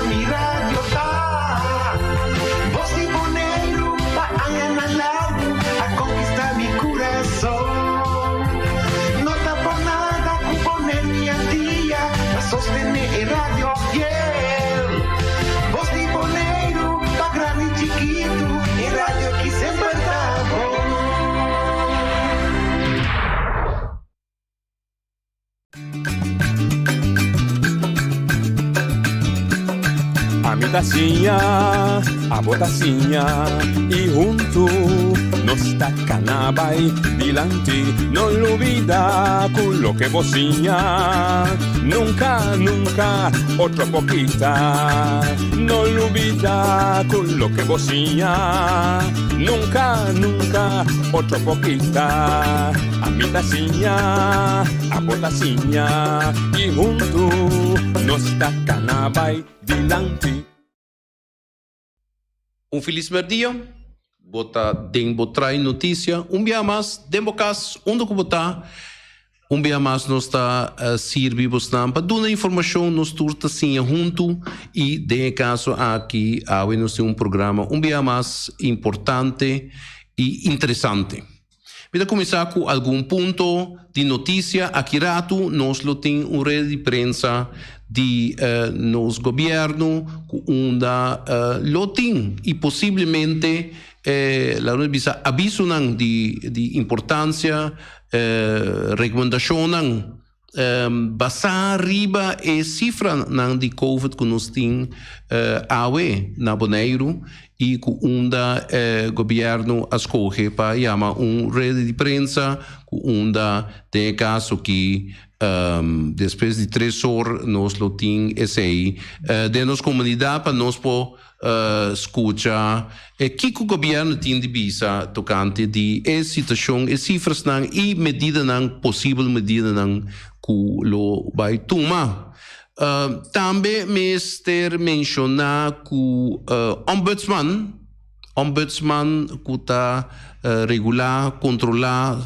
mi radio ta. Bos di Boneiru pa añanan largu a konkistá mi kurason. No ta por nada ku Boneiru i Antia ta sostené e radio fiel. Bos di Boneiru pa grandi i chikitu, e radio ki semper ta bon. Ami ta siña, abo ta siña y huntu nos ta cana bay dilanti. No lubida cu loke bo siña nunca, nunca otro por kita. No lubida cu loke bo siña nunca, nunca otro por kita. Ami ta siña, abo ta siña i huntu nos ta kana bai dilanti. Un felis merdia, bo ta den bo trai noticia un bia mas den bo cas unda cu bo ta. Un bia mas nos ta sirbi bosnan pa duna informacion, nos tur ta siña huntu y den e caso aki awe nos tin un programa un bia mas importante y interesante. Mi ta kuminsá ku algun punto di notisia. Aki ratu nos lo tin un reda di prensa di nos gobièrnu ku unda lo tin i posiblemente laga nos bisa avisonan di importansia, rekomendashonnan Basá riba e sifranan di covid ku nos tin awe na Boneiru i ku unda gobièrnu a skohe pa yama un reda di prensa ku unda den e kaso ki despues di tres or nos lo tin esei den nos komunidat pa nos por Skucha e kiko gobièrnu tin di bisa tokante di e situashon, e sifrasnan i medidanan, posibel medidanan ku lo bai tuma. Tambe mester menshoná ku Ombudsman, Ombudsman ku ta regulá, kontrolá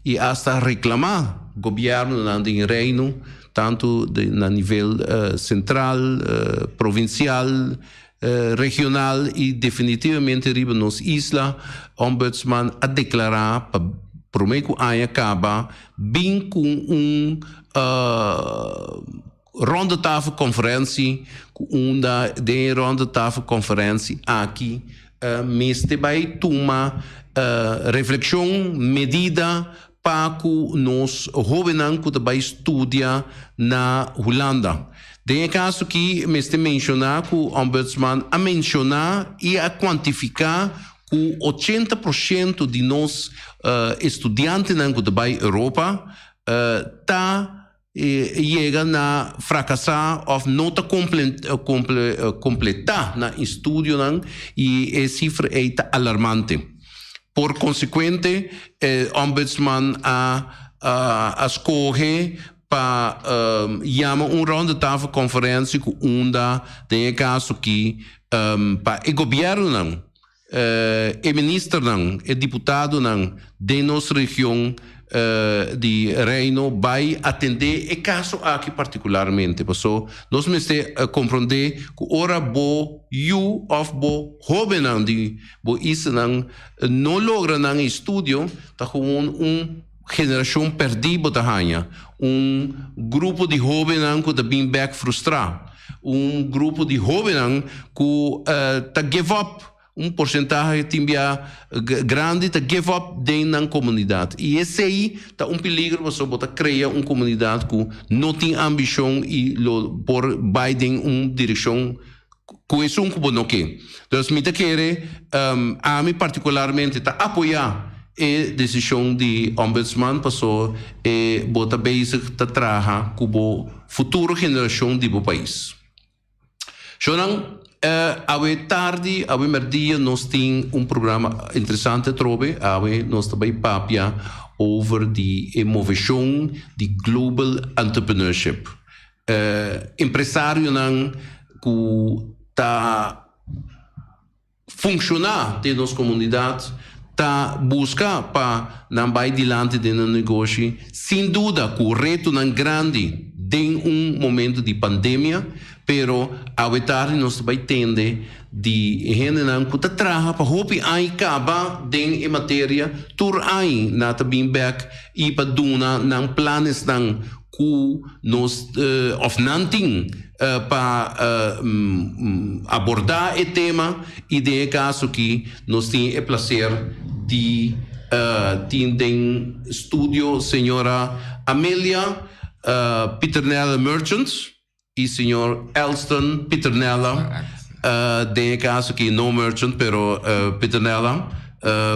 i asta reklamá gobièrnunan den Reino, Tantu na nivel sentral, provinsial, regional i definitivamente riba nos isla, Ombudsman a deklará pa promé ku aña kaba bin ku un rondetafelconferentie ku unda den e rondetafelconferentie aki mester bai tuma reflekshon, medida pa ku nos hóbennan ku ta bai studia na Hulanda. Den e kaso aki mester menshoná ku Ombudsman a menshoná i a kuantifiká ku 80% di nos estudiantenan ku ta bai Europa ta yega na frakasá òf no ta kompletá nan estudionan i e sifra ei ta alarmante. Por konsekuente e Ombudsman a skohe pa yama un rondetafelkonferensia ku unda den e kaso aki pa e gobièrnunan, E ministernan, e diputadonan den nos region di Reino bai atendé e kaso aki partikularmente. Paso nos mester komprondé ku ora bo yu òf bo hóbennan di bo islanan no logra nan estudio ta gewoon un generashon pèrdí bo ta haña. Un grupo di hóbennan ku ta bin bèk frustrá. Un grupo di hóbennan ku ta give up, un porsentahe tin bia grandi ta give up den nan komunidat. I esei ta un peligro pasobra bo ta krea un komunidat ku no tin ambishon i lo por bai den un direkshon ku esun ku bo no ke. Dus mi ta kere, ami partikularmente ta apoyá e desishon di Ombudsman paso e bo ta bezig ta traha ku bo futuro generashon di bo pais. Shownan, awe tardi, awe merdia nos tin un programa interesante atrobe. Awe nos ta bai papia over di e moveshon di Global Entrepreneurship. Empresarionan ku ta funshoná den nos komunidat ta buska pa nan bai dilanti den nan negoshi, sin duda ku retonan grandi den un momento di pandemia. Pero awe tardi nos ta bai tende di hendenan ku ta traha pa hopi aña kaba den e materia, tur aña nan ta bin bek i pa duna nan planesnan ku nos òf nan tin pa abordá e tema i den e kaso aki nos tin e plaser di tin den studio señora Amelia Pieternella Merchant. I señor Elston Pieternella, den e caso aki no Merchant pero Pieternella,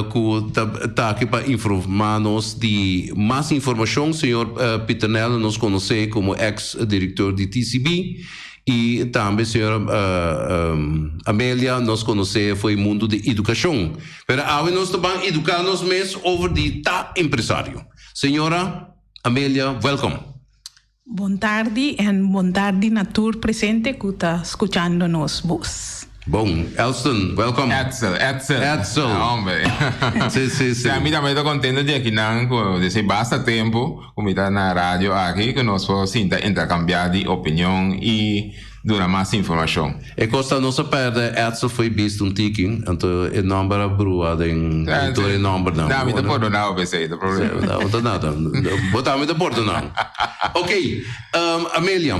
cu ta aki pa informa nos di mas informacion. Señor Pieternella nos conoce como ex director di TCB y tambe señora Amelia nos conoce for e mundo di educacion. Pero awe nos ta ban educa nos mes over di ta empresario. Señora Amelia, welcome. Bon tardi en bon tardi na tur presente ku ta skuchando nos bos. Bon, Elston, welkom. Edsel, Edsel. Edsel. Hombre. Si, si, si. Mi tambe ta contento di akinan ku desde basta tempo ku mi ta na radio aki ku nos por sinta intercambia di opinion i duna mas informashon. E kos ta nos a pèrdè Edsel fo'i bista un tiki, anto e nòmber a brua den tur e nòmbernan. No, mi ta pordoná bo p'esei, no problema. No ta nada. Bo tambe ta pordoná. Ok, Amelia,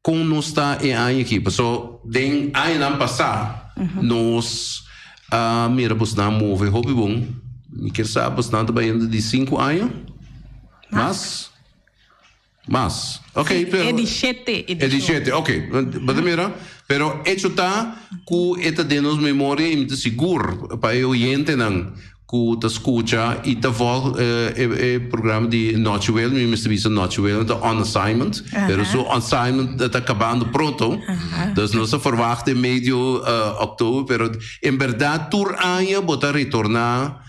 kon nos ta e aña aki? Paso den añanan pasá nos a mira bosnan move hopi bon. Mi kier sa bosnan ta bayendo di sinku aña? Mas? Mas. Ok, Sí, pero... e di shete E di edishon. shete, ok. Bo ta mira? Pero echo ta ku e ta den nos memoria i mi ta sigur pa e oyentenan ku ta skucha i ta vòlg e e programa di Nochiwel, mi mester bisa Nochiwel ta on assignment, pero su assignment ta kabando pronto. Dus nos ta verwacht den medio oktober, pero en bèrdat tur aña bo ta retorná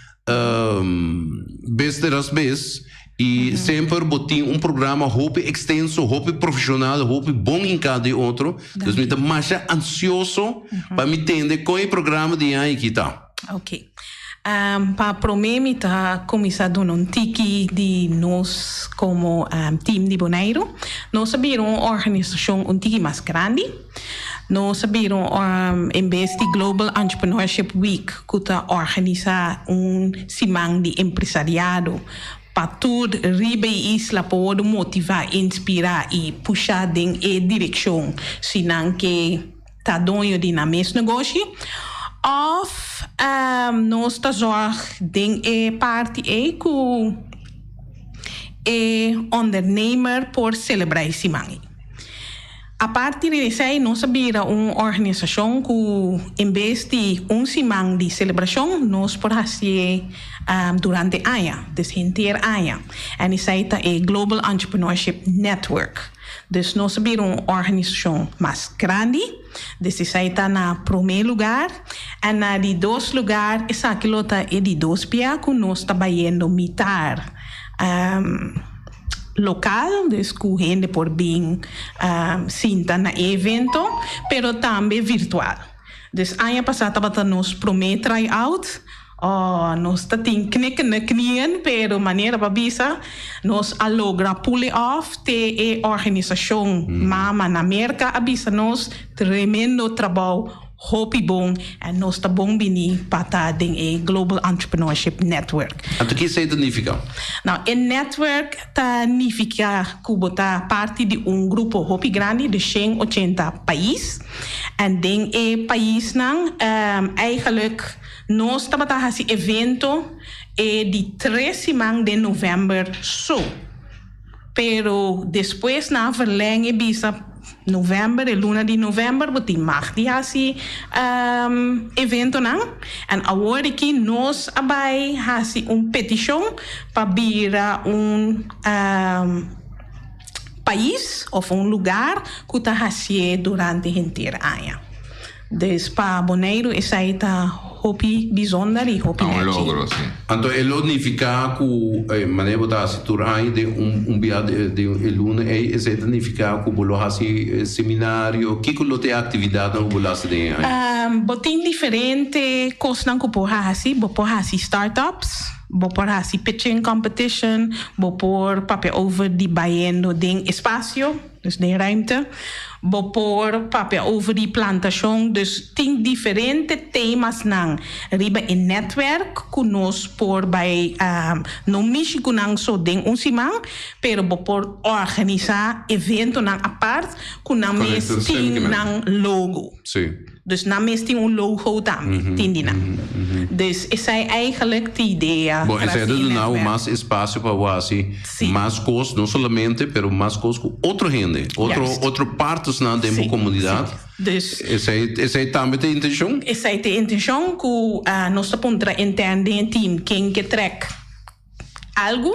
Bes tras bes y semper bo tin un programa hopi extenso, hopi profesional, hopi bon hinca den otro. Dus mi ta masha ansioso pa mi tende con e programa di aña aki ta. Ok. Pa prome mi ta cuminsa duna un tiki di nos como team di Boneiru. Nos a bira un organisacion un tiki mas grandi. Nos a bira un en bes di Global Entrepreneurship Week ku ta organisá un siman di empresariado pa tur riba e isla por wòrdu motivá, inspirá i pushá den e direkshon si nan ke ta doño di nan mes negoshi. Òf nos ta zòrg den e parti ei ku e ondernemer por selebrá e siman ei. Aparte di esei nos a bira un organisashon ku en bes di un siman di selebrashon nos por hasié durante aña, dus henter aña. En esei ta e Global Entrepreneurship Network. Dus nos a bira un organisashon mas grandi, dus esei ta na promé lugar. En na di dos lugar esaki lo ta e di dos bia ku nos ta bayendo mitar. Local, dus cu hende por bin sinta na e evento, pero tambe virtual. Dus aña pasa tabata nos prome try out, oh nos ta tin knikkende knieën, pero manera pa bisa nos a logra pull it off te e organisacion mama na Merca a bisa nos tremendo trabou. Hopi bon en nos ta bon bini pa ta den e Global Entrepreneurship Network. Anto ki esei ta nifiká? Nou, e network ta nifiká ku bo ta parti di un grupo hopi grandi, di shen ochenta pais. En den e paisnan, eigenlijk nos tabata hasi evento e di tres siman den novèmber so. Pero despues nan a verleng e bisa november, e luna di november bo tin mag di hasi eventonan. En awor aki nos a bai hasi un petishon pa bira un pais of un lugar ku ta hasié durante henter aña. Dus pa Boneiru esei ta hopi bizonder i hopi Ta un nechi. logro, si. Anto e lo nifiká ku manera bo ta hasi tur aña den un un bia den e luna ei, esei ta nifiká ku bo lo hasi seminario? Kiko lo ta e aktividatnan ku bo lo hasi den e aña? Bo tin diferente kosnan ku por hasi. Bo por hasi startups, bo por hasi pitching competition, bo por papia over di bayendo den espasio, dus den ruimte. Bo por papia over di plantashon, dus tin diferente temasnan riba e netwerk ku nos por bai no mishi ku nan so den un siman, pero bo por organisá eventonan apart ku nan mes tin nan logo. Dus nan mes tin un logo tambe, tin di nan. Dus esei eigenlijk t'e idea Bon, tras esei ta di e duna bo netwerk. mas espacio pa bo hasi mas kos, no solamente, pero mas kos ku otro hende, otro otro partesnan den bo komunidat. Dus Esei esei tambe ta e intenshon? Esei ta e intenshon ku nos ta puntra intern den e team ken ke trek algu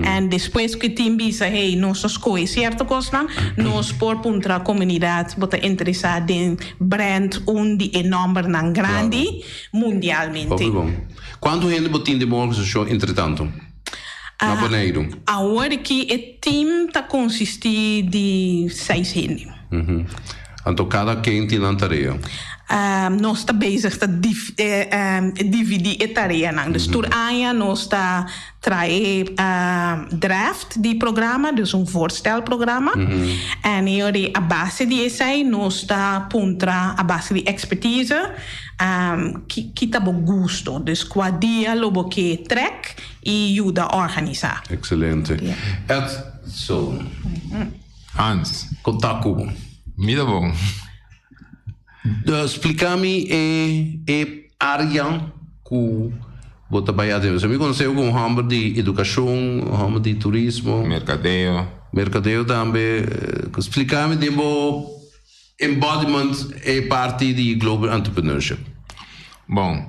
en despues ku e team bisa hey nos ta skohe sierto kosnan nos por puntra komunidat bo ta interesá den brand un di e nòmbernan grandi mundialmente. Hopi bon. Kuantu hende bo tin den bo organisashon entretantu na Boneiru? Awor aki e team ta konsistí di seis hende. Anto kada ken tin nan tarea? Nos ta bezig ta dividí e tareanan. Dus tur aña nos ta trae draft di programa, dus un voorstelprogramma. En e ora a base di esei nos ta puntra a base di expertise ki ta bo gusto. Dus kua dia lo bo ke trek i yuda organisá. Excelente. Edson. Hans. Kon ta ku bo? Mi ta bon. Splika mi e e área ku bo ta bai aden. Mi konosé bo komo un hòmber di edukashon, un hòmber di turismo. Merkadeo. Merkadeo tambe. Splika mi den bo embodiment e parti di Global Entrepreneurship. Bon,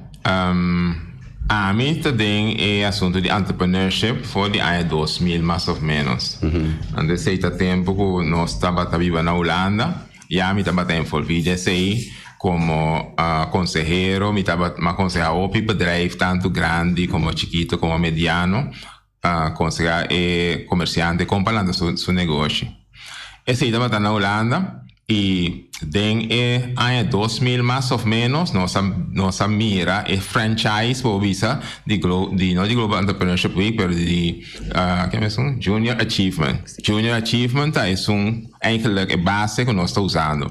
ami ta den e asuntu di entrepreneurship for di aña 2000 mas of menos. Anto esei ta tempu ku nos tabata biba na Hulanda, ya mi tabata envolví den esei komo konsehero, mi tabata mi a konsehá hopi bedrijf tantu grandi komo chikitu komo mediano, a konsehá e komersiante kon pa lanta su negoshi. Esei tabata na Hulanda i den e aña 2000 mas of menos nos a nos a mira e franchise por bisa di di no di Global Entrepreneurship Week pero di kico esun Junior Achievement. Junior Achievement ta esun eigenlijk e base ku nos ta usando.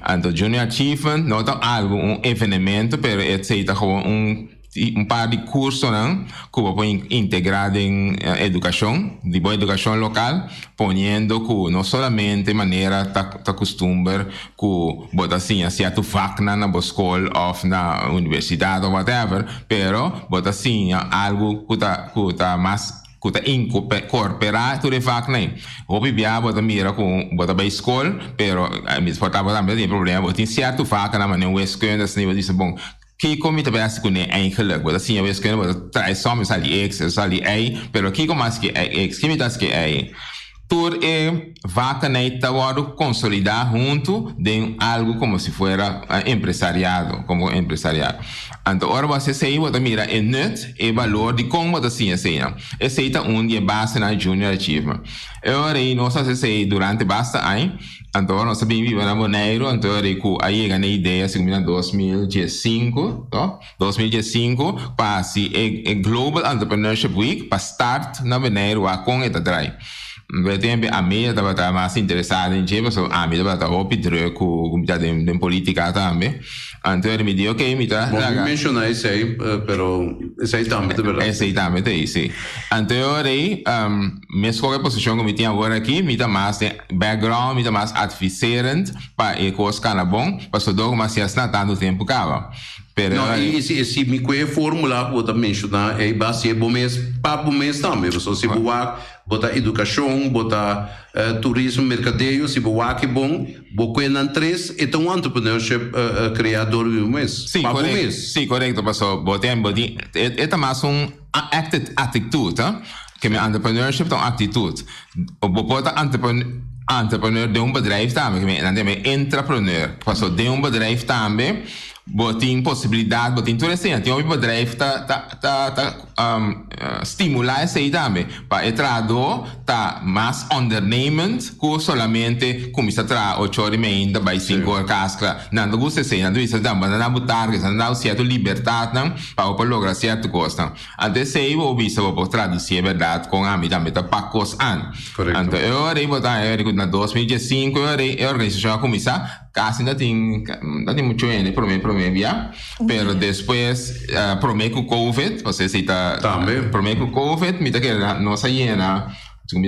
Anto Junior Achievement no ta algo un evenemento pero esei ta gewoon un Un par di cursonan cu bo por integra den educacion, di bo educacion local, poniendo cu no solamente manera ta custumber cu bo ta siña cierto vaknan na bo scol of na universidad of whatever, pero bo ta siña algo cu ta cu ta mas cu ta incorpora tur e vaknan ey. Hopi bia bo ta mira cu bo ta bay scol, pero mi por ta bo tambe ta tin e problema, bo tin cierto vaknan manera wiskunde asina bo ta bisa bon, Kiko mi ta bay hasi kuné eigenlijk? Bo ta siña wiskunde, bo ta trae som, e sali X, e sali Y, pero kiko mas ke X? Ki mi ta hasi ke Y? Tur e vakanai ta wòrdu konsolidá huntu den algu komo si fuera empresariado, komo empresariado. Anto ora bo hasi esei bo ta mira e nut, e balor di kon bo ta siña eseinan. Esei ta un di e basenan Junior Achievement. E ora ei nos hasi esei durante basta aña. Anto nos a bin biba na Boneiru, anto ora ku a yega na e idea segun mi na 2015, to? 2015 pa hasi e e Global Entrepreneurship Week pa start na Boneiru wak kon e ta drai. Anto e tempu ami a tabata mas interesá den dje pasobra ami tabata hopi druk ku mi ta den den politica tambe. Anto ora mi di ok mi ta Bo mi laga. menciona esei, pero esei tambe ta berdad. Esei tambe ta ei, si. Anto e ora ei, meskos e posishon ku mi tin awor aki, mi ta mas den background, mi ta mas adviserend pa e kos kana bon, pasobra dor ku mi a hasi asina tantu tempu kaba. Pero e No, ora ei. i si, si mi ku e formula ku bo ta menciona ei ba hasié bo mes pa bo mes tambe, pasobra si bo wak bo ta edukashon, bo ta turismo, merkadeo, si bo wak e bon, Bo kue nan tres, e ta un entrepreneurship krea dor di bo mes, Sí, pa bo korekto. mes. Sí, korekto, paso bo tin, bo tin, e, e ta mas un acti, actitud, ha? Ke mi entrepreneurship ta un actitud. Bo por ta entrepreneur, entrepreneur den un bedrijf tambe, ke mi, nan ta yama e intrapreneur. Paso den un bedrijf tambe bo tin posibilidad, bo tin tur esei. Tin hopi bedrijf ta, ta, ta, ta. stimulá esei tambe pa e trahadó ta mas ondernemend ku solamente kuminsá traha ocho ora i meinta bai sinku ora kas kla. Nan ta gusta esei, nan ta bisa nan bo ta na bo target, nan ta na bo sierto libertatnan pa bo por logra sierto kosnan. Anto esei bo bisa bo por tradusi e bèrdat kon ami tambe ta pak kos an. Anto e ora ei bo ta haña ku na 2015 e ora ei e organisashon a kuminsá. Casi no tin no tin mucho hende prome prome bia pero despues prome cu covid pasobra esey ta Tambe. prome cu covid mi ta kere nos a yena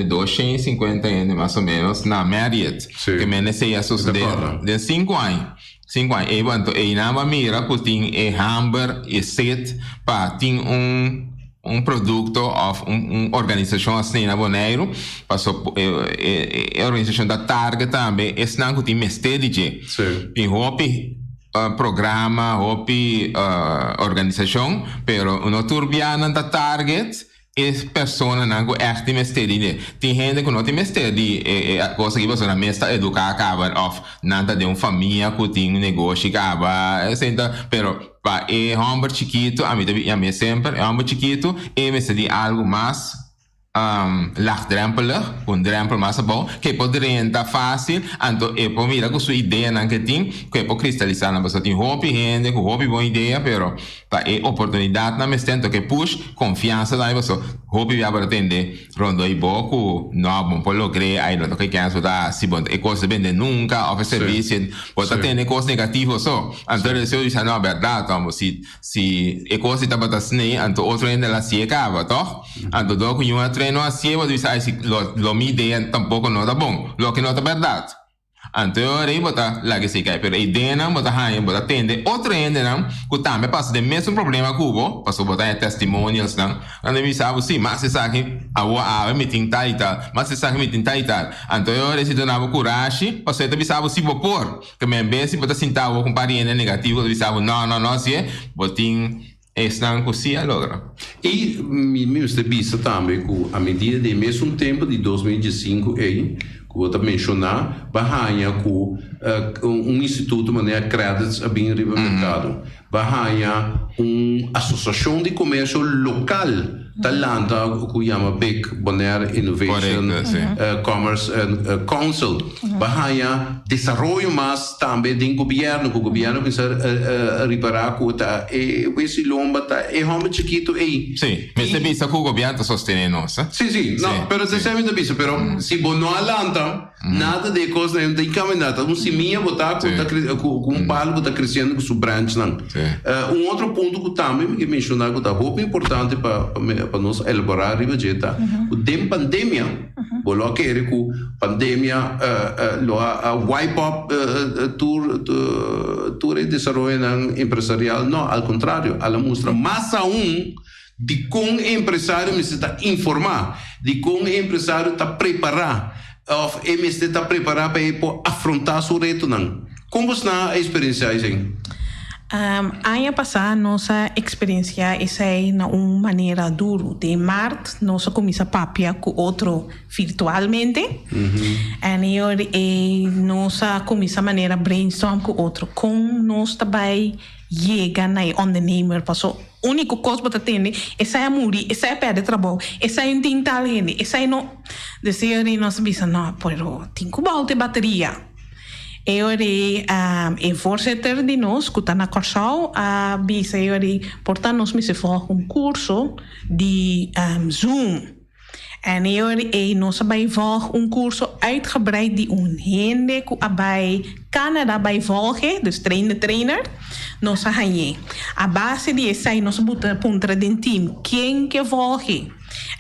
doshen y cincuenta hende mas o menos na Marriott Sí. ke men esey a sucede Mi ta corda. den cinco aña cinco aña ey anto eynan bo a mira cu tin e hamber e sed pa tin un un produkto òf un un organisashon asina na Boneiru, paso e e organisashon ta target tambe esnan ku tin mester di dje. Tin hopi programa, hopi organisashon, pero no tur bia nan ta target e personanan ku ègt tin mester di dje. Tin hende ku no tin mester di e e kos aki pasobra nan mes ta eduká kaba òf nan ta den un famia ku tin un negoshi kaba, esei ta, pero. Pa e hòmber chikitu, ami ta yam'é semper, e hòmber chikitu, e mester di algu mas laagdrempelig, ku un drèmpel mas abou, ku e por drenta fásil, anto e por mira ku su ideanan ku e tin, ku e por kristalisá nan. Pasobra tin hopi hende ku hopi bon idea, pero ta e oportunidatnan mester, anto ku e push konfiansa tambe, pasobra hopi bia bo ta tende Rondó i bo ku no bo por logr'é, ai no ta ke kens bo ta hasi, bo e kos ta bende nunka òf e servisio, bo ta tene kos negativo so. Anto e señor bisa, no, bèrdat homber, si si e kos di tabata asina anto otro hende lo hasié kaba, tòg? Anto dor ku yu a trae no hasié, bo ta bisa, ai si lo mi idea tampoko no ta bon, loke no ta bèrdat. Anto e ora ei bo ta laga esei kai, pero e ideanan bo ta haña, bo ta tende otro hendenan ku tambe pasa den mesun problema ku bo, pasobra bo ta haña testimonialsnan, nan ta bisa bo, si, mas esaki awor awe mi tin tal i tal, mas esaki mi tin tal i tal. Anto e ora ei si duna bo kurashi, pasobra e ta bisa bo si bo por. Ke men bes si bo ta sinta awor ku un par di hende negativo ku ta bisa bo, no, no, no, si bo tin esnan ku si a logra. I mi mester bisa tambe ku a medida di e mesun tempu di 2015 ei ku bo ta menshoná, bo a haña ku un instituto manera Credits a bin riba merkado. Bo a haña un asosiashon di komersio lokal ta lanta ku yama Big Bonaire Innovation Commerce Council. Bo a haña desaroyo mas tambe den gobièrnu, ku gobièrnu kuminsá ripará ku ta e wesi lomba ta e hòmber chikitu ei. Sí, mester bisa ku gobièrnu ta sostené nos. Sí, sí, no, pero ta esei mi ta bisa, pero si bo no a lanta, nada di e kosnan ei no ta enkaminá, ta un simia bo ta ku ta ku un palu ku ta kresiendo ku su branchnan. Un otro punto ku tambe mi ke menshoná ku ta hopi importante pa pa nos elaborá riba dje ta ku den pandemia, Bo lo a kere ku pandemia lo a wipe up tur tur e desaroyonan empresarial? No, al kontrario, al a mustra mas aun dikon e empresario mester ta informá, dikon e empresario ta prepará òf e mester ta prepará pa e por afrontá su retonan. Kon bo sna a eksperensiá esei? Aña pasá nos a eksperensiá esei na un manera duru. Den mart nos a kuminsá papia ku otro virtualmente. En e ora ei nos a kuminsá manera brainstorm ku otro kon nos ta bai yega na e ondernemer. Paso úniko kos bo ta tende, esei a muri, esei a pèrdè trabou, esei no tin tal hende, esei no. Dus e ora ei nos a bisa, no, pero tin ku bòlta e bateria. E ora ei e voorzitter di nos ku ta na Kòrsou a bisa e ora ei por ta nos mester volg un kurso di Zoom. En e ora ei nos a bai volg un kurso uitgebreid di un hende ku a bai Canada bai volge, dus train the trainer, nos a hañ'é. A base di esei nos a buta puntra den team ken ke volge.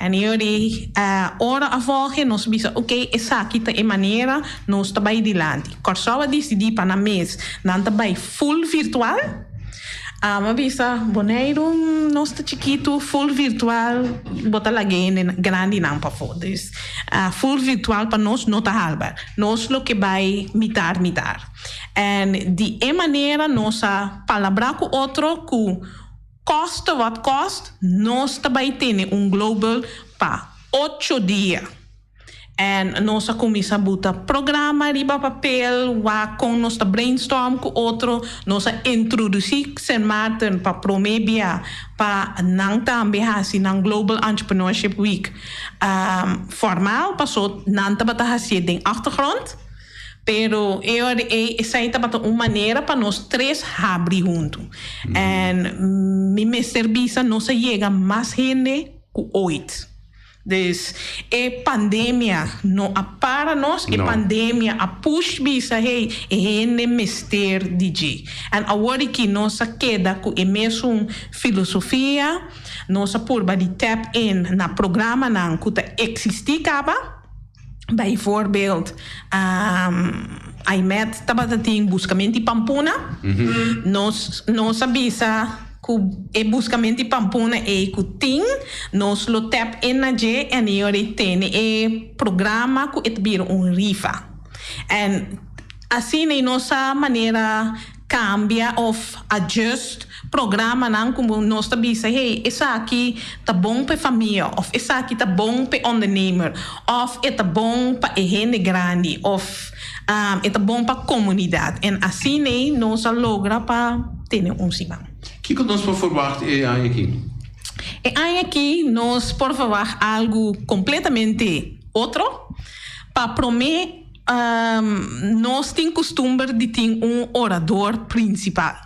En e ora ei, ora a volge nos bisa ok esaki ta e manera nos ta bai dilanti. Kòrsou a disidí pa nan mes nan ta bai full virtual. Ami a bisa Boneiru nos ta chikitu full virtual bo ta laga hende grandinan pafó. Dus full virtual pa nos no ta halba. Nos lo ke bai mitar mitar. En di e manera nos a palabrá ku otro ku. Koste wat kost, nos ta bai tene un global pa ocho dia. En nos a kuminsá buta programa riba papel, wak kon nos ta brainstorm ku otro. Nos a introdusí Sint Maarten pa promé bia pa nan tambe hasi nan Global Entrepreneurship Week formal, paso nan tabata hasié den achtergrond. Pero e ora ei esei tabata un manera pa nos tres habri huntu. En mi mester bisa nos a yega mas hende ku oit. Dus e pandemia no a para nos, e pandemia a push bisa hey e hende mester di dje. En awor aki nos a keda ku e mesun filosofia, nos a purba di tap in na programanan ku ta eksistí kaba. Bijvoorbeeld Aimet tabata tin buscamento di pampuna. Nos nos a bisa cu e buscamento di pampuna ey cu tin, nos lo tap in na dje en e ora ey tene e programa cu e ta bira un rifa. En asina ey nos a manera cambia of adjust programanan cu nos ta bisa hey esaki ta bon pa e famia of esaki ta bon pa e ondernemer of e ta bon pa e hende grandi of e ta bon pa comunidad en asina nos a logra pa tene un siman. Kico nos por verwacht e aña aki? E aña aki nos por verwacht algo completamente otro. Pa prome Nos tin kustumber di tin un orador prinsipal.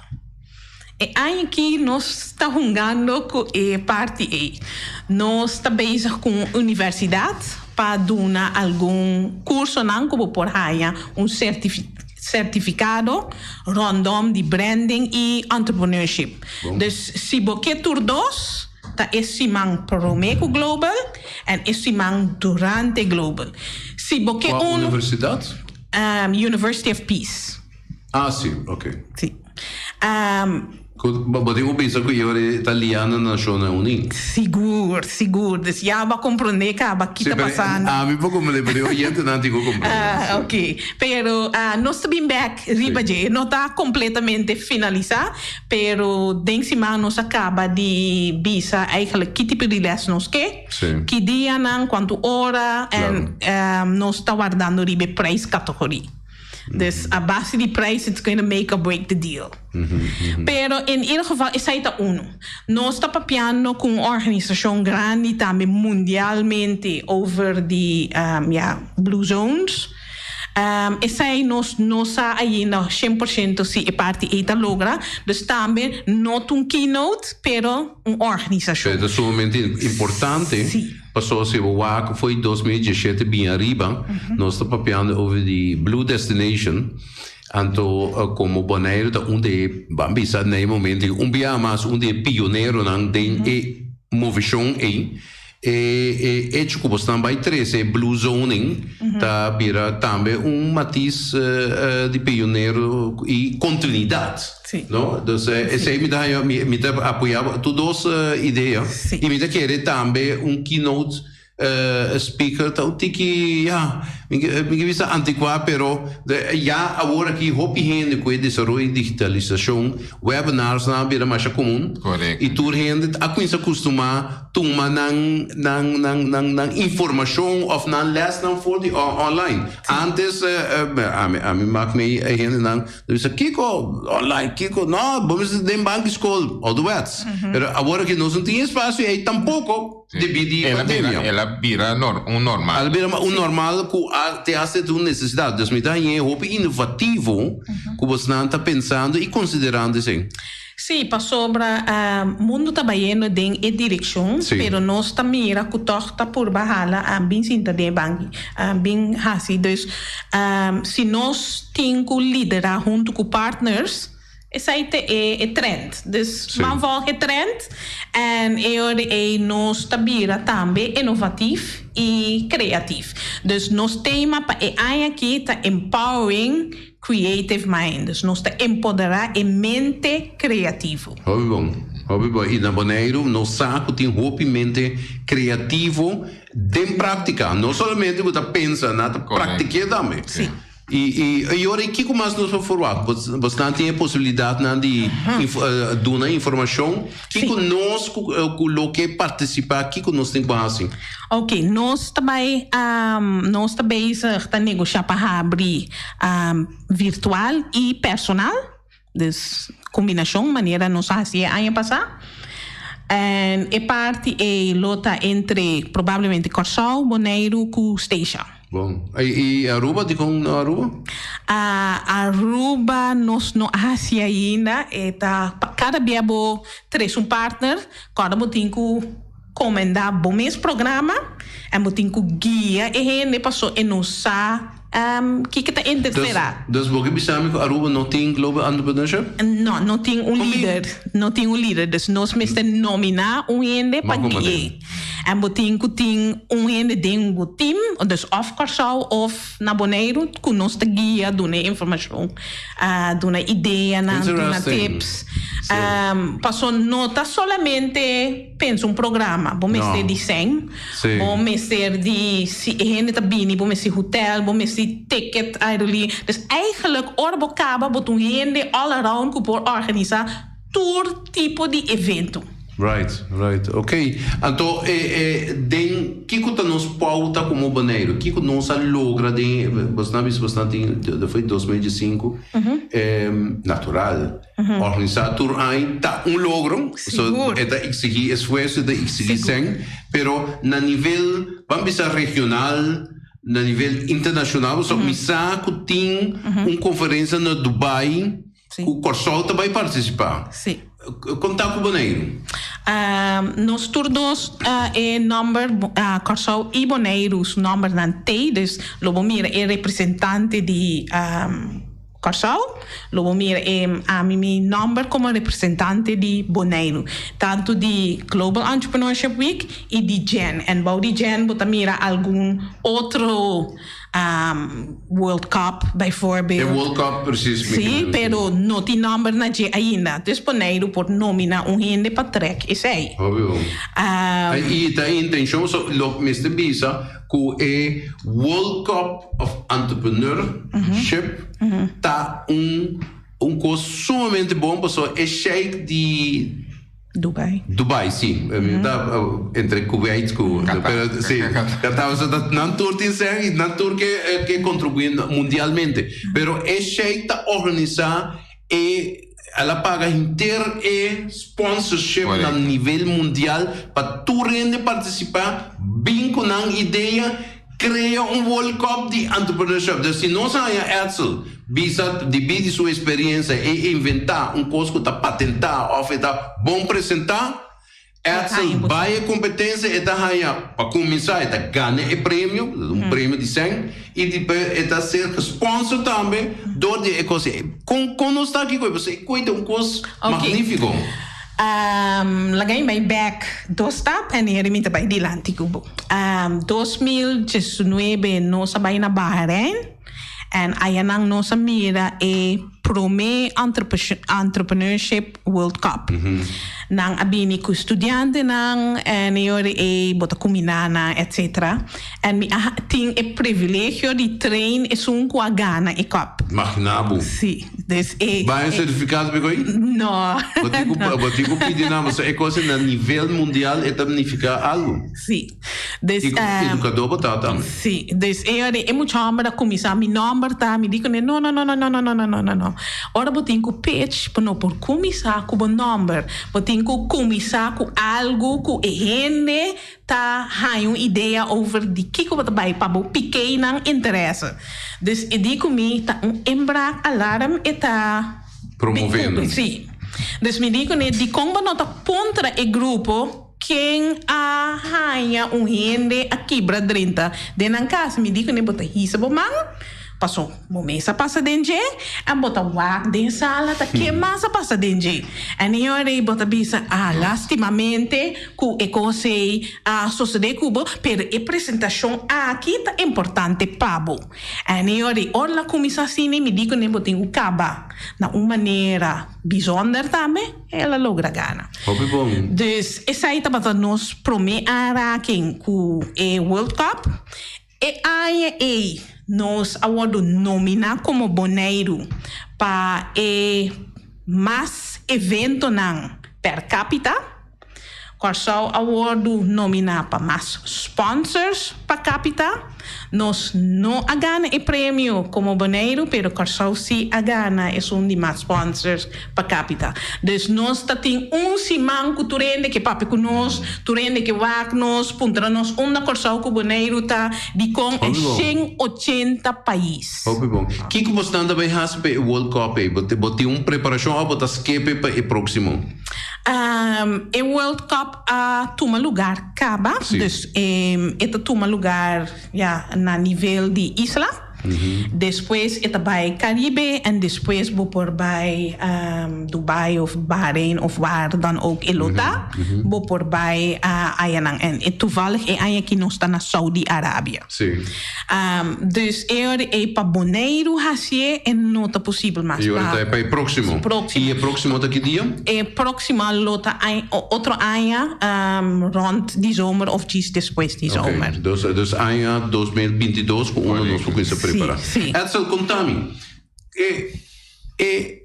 E aña aki nos ta hungando ku e parti ei. Nos ta bezig ku un universidat pa duna algun kursonan ku bo por haña un sertifikado rondom di branding i entrepreneurship. Dus si bo ke tur dos, Ta e siman promé ku Global en e siman durante Global. Si bo ke Kua un. universidat? University of Peace. Ah, si, oké. Si. Ku bo tin ku bisa ku e ora e ta liá na Nashonnan Uní. Sigur, sigur. Dus ya bo a komprondé kaba ki ta pasando. Ami por komprondé, pero e oyentenan tin ku komprondé. Ah, oké. Pero nos ta bin bèk riba dje. E no ta kompletamente finalisá. Pero den siman nos a caba di bisa eigenlijk ki tipo di les nos ke, ki dianan, cuantu ora en nos ta wardando riba e prijscategorie. Dus a base di prijs it's going to make or break the deal. Pero in ieder geval esai ta uno. Nos ta papiando cu un organisacion grandi tambe mundialmente over di ya blue zones. Esei nos no sa ainda 100% si e parti ei ta logra. Dus tambe no ta un keynote, pero un organisashon. E ta sumamente importante, pasobra si bo wak for di 2017 bin ariba, nos ta papiando over di Blue Destination, anto komo Boneiru ta un di e, ban bisa na e momento ei, un biaha mas un di e pioneronan den e movishon ei. E e hecho ku bosnan bai trese e blue zoning ta bira tambe un matiz di pionero i kontinuidat. No? Dus esei mi ta haña mi ta apoyá tur dos idea i mi ta kere tambe un keynote speaker ta un tiki ya mi ke bisa antikuá pero ya awor aki hopi hende ku e desaroyo di digitalisashon webinarsnan a bira masha komun i tur hende a kuminsá kustumá Tuma nan nan nan nan nan informashon òf nan lèsnan for di online. Antes ami ami mak mi e hendenan ta bisa kiko online kiko no bo mester den banki skol ouderwets. Pero awor aki nos no tin espasio ei tampoko debí di pandemia. El a bira un normal. El a bira un normal ku a te hasta un nesesidat. Dus mi ta hañ'é hopi inovativo ku bosnan ta pensando i konsiderando esei. Sí, pasobra mundu ta bayendo den e direkshon, pero nos ta mira ku tòg ta purba hala bin sinta den e banki, bin hasi. Dus si nos tin ku liderá huntu ku partners, esei ta e trend. Dus ban vòlg e trend en e ora ei nos ta bira tambe inovatif i kreatif. Dus nos tema pa e aña aki ta empowering Creative mind, dus nos ta empoderá e mente creativo. Hopi bon, hopi bon. I na Boneiru nos sa ku tin hopi mente creativo den práktika. No solamente ku ta pensa, nan ta praktik'é tambe. Sí. I i i ora i kiko mas nos por forwagt? Bos bosnan tin e posibilidatnan di inf duna informashon. Kiko nos ku ku lo ke partisipá kiko nos tin ku hasi? Ok, nos ta bai nos ta bezig ta negoshá pa habri virtual i personal. Dus kombinashon manera nos a hasi e aña pasá. En e parti ei lo ta entre probablemente Kòrsou, Boneiru ku Statia. Bon. I Aruba? Dikon no Aruba? Aruba nos no a hasi ainda. E ta kada bia bo trese un partner, kòrda bo tin ku komendá bo mes programa en bo tin ku guia e hende paso e no sa kiko ta interesá. Dus bo ke bisa mi ku Aruba no tin Global Entrepreneurship? No, no tin un lider. No tin un lider. Dus nos mester nominá un hende pa gui'é. En bo tin ku tin un hende den bo team, dus òf Kòrsou òf na Boneiru, ku nos ta guia, duna e informashon, duna ideanan, duna tips. Paso no ta solamente. Pensa un programa, bo mester di sèn, bo mester di si e hende ta bini, bo mester hotel, bo mester ticket aerolínea. Dus eigenlijk ora bo kaba bo ta un hende all around ku por organisa tur tipo di evento. Right, right. Ok. Anto e e den kiko ta nos pouta komo Boneiru? Kiko nos a logra den, bosnan a bisa bosnan tin, foi 2005, natural. Organisá tur aña ta un logro, so e ta eksigí esfuerso, e ta eksigí sèn, pero na nivel, ban bisa regional, na nivel internashonal, pasobra mi sa ku tin un konferensia na Dubai ku Kòrsou ta bai partisipá. Kon ta ku Boneiru? Nos tur dos e nòmber Kòrsou i Boneiru su nòmbernan t'ei, dus lo bo mira e representante di. Kòrsou, lo bo mira e ami mi nòmber komo representante di Boneiru, tantu di Global Entrepreneurship Week i di gen. En bou di gen bo ta mira algun otro World Cup bijvoorbeeld. E World Cup precies mi Sí, pero no tin nòmber na dje ainda. Dus Boneiru por nominá un hende pa trèk esei. Hopi bon. I ta e intenshon, so lo mester bisa Ku e World Cup of Entrepreneurship ta un un kos sumamente bon pasobra e sheik di Dubai. Dubai si, mi ta entre Kuwait ku Qatar, si Qatar pasobra nan tur tin sèn i nan tur ke ke kontribuí mundialmente pero e sheik ta organisá E el a paga henter e sponsorship na nivel mundial pa tur hende participa, bin cu nan idea, crea un World Cup di entrepreneurship. Dus si nos haña Edsel bisa debí di su experiencia e inventa un cos cu ta patenta of e ta bon presenta, Edsel bai e kompetensia e ta haña pa kuminsá e ta gana e premio, un premio di sèn, i despues e ta ser gesponsor tambe dor di e kos ei. Kon kon nos ta aki ku e pasobra e koi ta un kos magnífiko. Laga mi bai bèk dos stap en heri mi ta bai dilanti ku bo. 2019 nos a bai na Bahrein en ayanan nos a mira e promé Entrepreneurship World Cup. Nan a bini ku studiantenan en e ora ei bo ta kuminá nan etcetera. En mi a tin e privilegio di train esun ku a gana e cup. Maginá bo. Sí. Dus e. Bai un sertifikado pa e koi? No. Bo tin ku bo tin ku pidi nan pasobra e kos na nivel mundial e ta nifiká algu. Sí. Dus, I edukadó bo ta tambe. Sí. Dus e ora e mucha hòmber a kuminsá, mi nòmber ta, mi di kuné, no, no, no, no, no, no, no, no, no, no, no. Ora bo tin ku pitch, bo no por kuminsá ku bo nòmber. Bo tin ku kuminsá ku algu ku e hende ta haña un idea over di kiko bo ta bai pa bo pik'é nan interese. Dus e di ku mi ta un inbraak alarm e ta. Promovendo. Sí. Dus mi di kuné, dikon bo no ta puntra e grupo? Ken a haña un hende a kibra drenta den nan kas? Mi di kuné bo ta hisa bo man, paso bo mes a pasa den dje, en bo ta wak den sala ta ken mas a pasa den dje. En e ora ei bo ta bisa, ah, lastimamente ku e kos ei a sosodé ku bo, pero e presentashon aki ta importante pa bo. En e ora ei ora la kuminsá asina mi di kuné bo tin ku kaba na un manera bizonder tambe. El a logra gana. Hopi bon. Dus esei tabata nos promé aanraking ku e World Cup. E aña ei Nos a wòrdu nominá komo Boneiru pa e mas eventonan per capita. Kòrsou a wòrdu nominá pa mas sponsors pa capita. Nos no a gana e premio komo Boneiru, pero Kòrsou sí a gana esun di mas sponsors pa capita. Dus nos ta tin un siman ku tur hende ke papia ku nos, tur hende ke wak nos, puntra nos unda Kòrsou ku Boneiru ta, dikon e 180 pais. Hopi bon. Kiko bosnan ta bai hasi pa e World Cup ei? Bo tin un preparashon òf bo ta skepe pa e próksimo? E World Cup a tuma lugar kaba, dus e ta tuma lugar ya na nivel di isla. Despues e ta bai Caribe en despues bo por bai Dubai of Bahrein of waar dan ook e lo ta, bo por bai ayanan. En e toevallig e aña aki nos ta na Saudi Arabia. Dus e ora ei pa Boneiru hacié e no ta posibel mas. E ora ta pa e proximo. Proximo. Y e proximo ta ki dia? E proximo lo ta otro aña rond di zomer of djis despues di zomer. Ok, dus dus aña 2022 ku unda nos por kuminsa prepara. Sí, sí. Edsel, konta mi, e e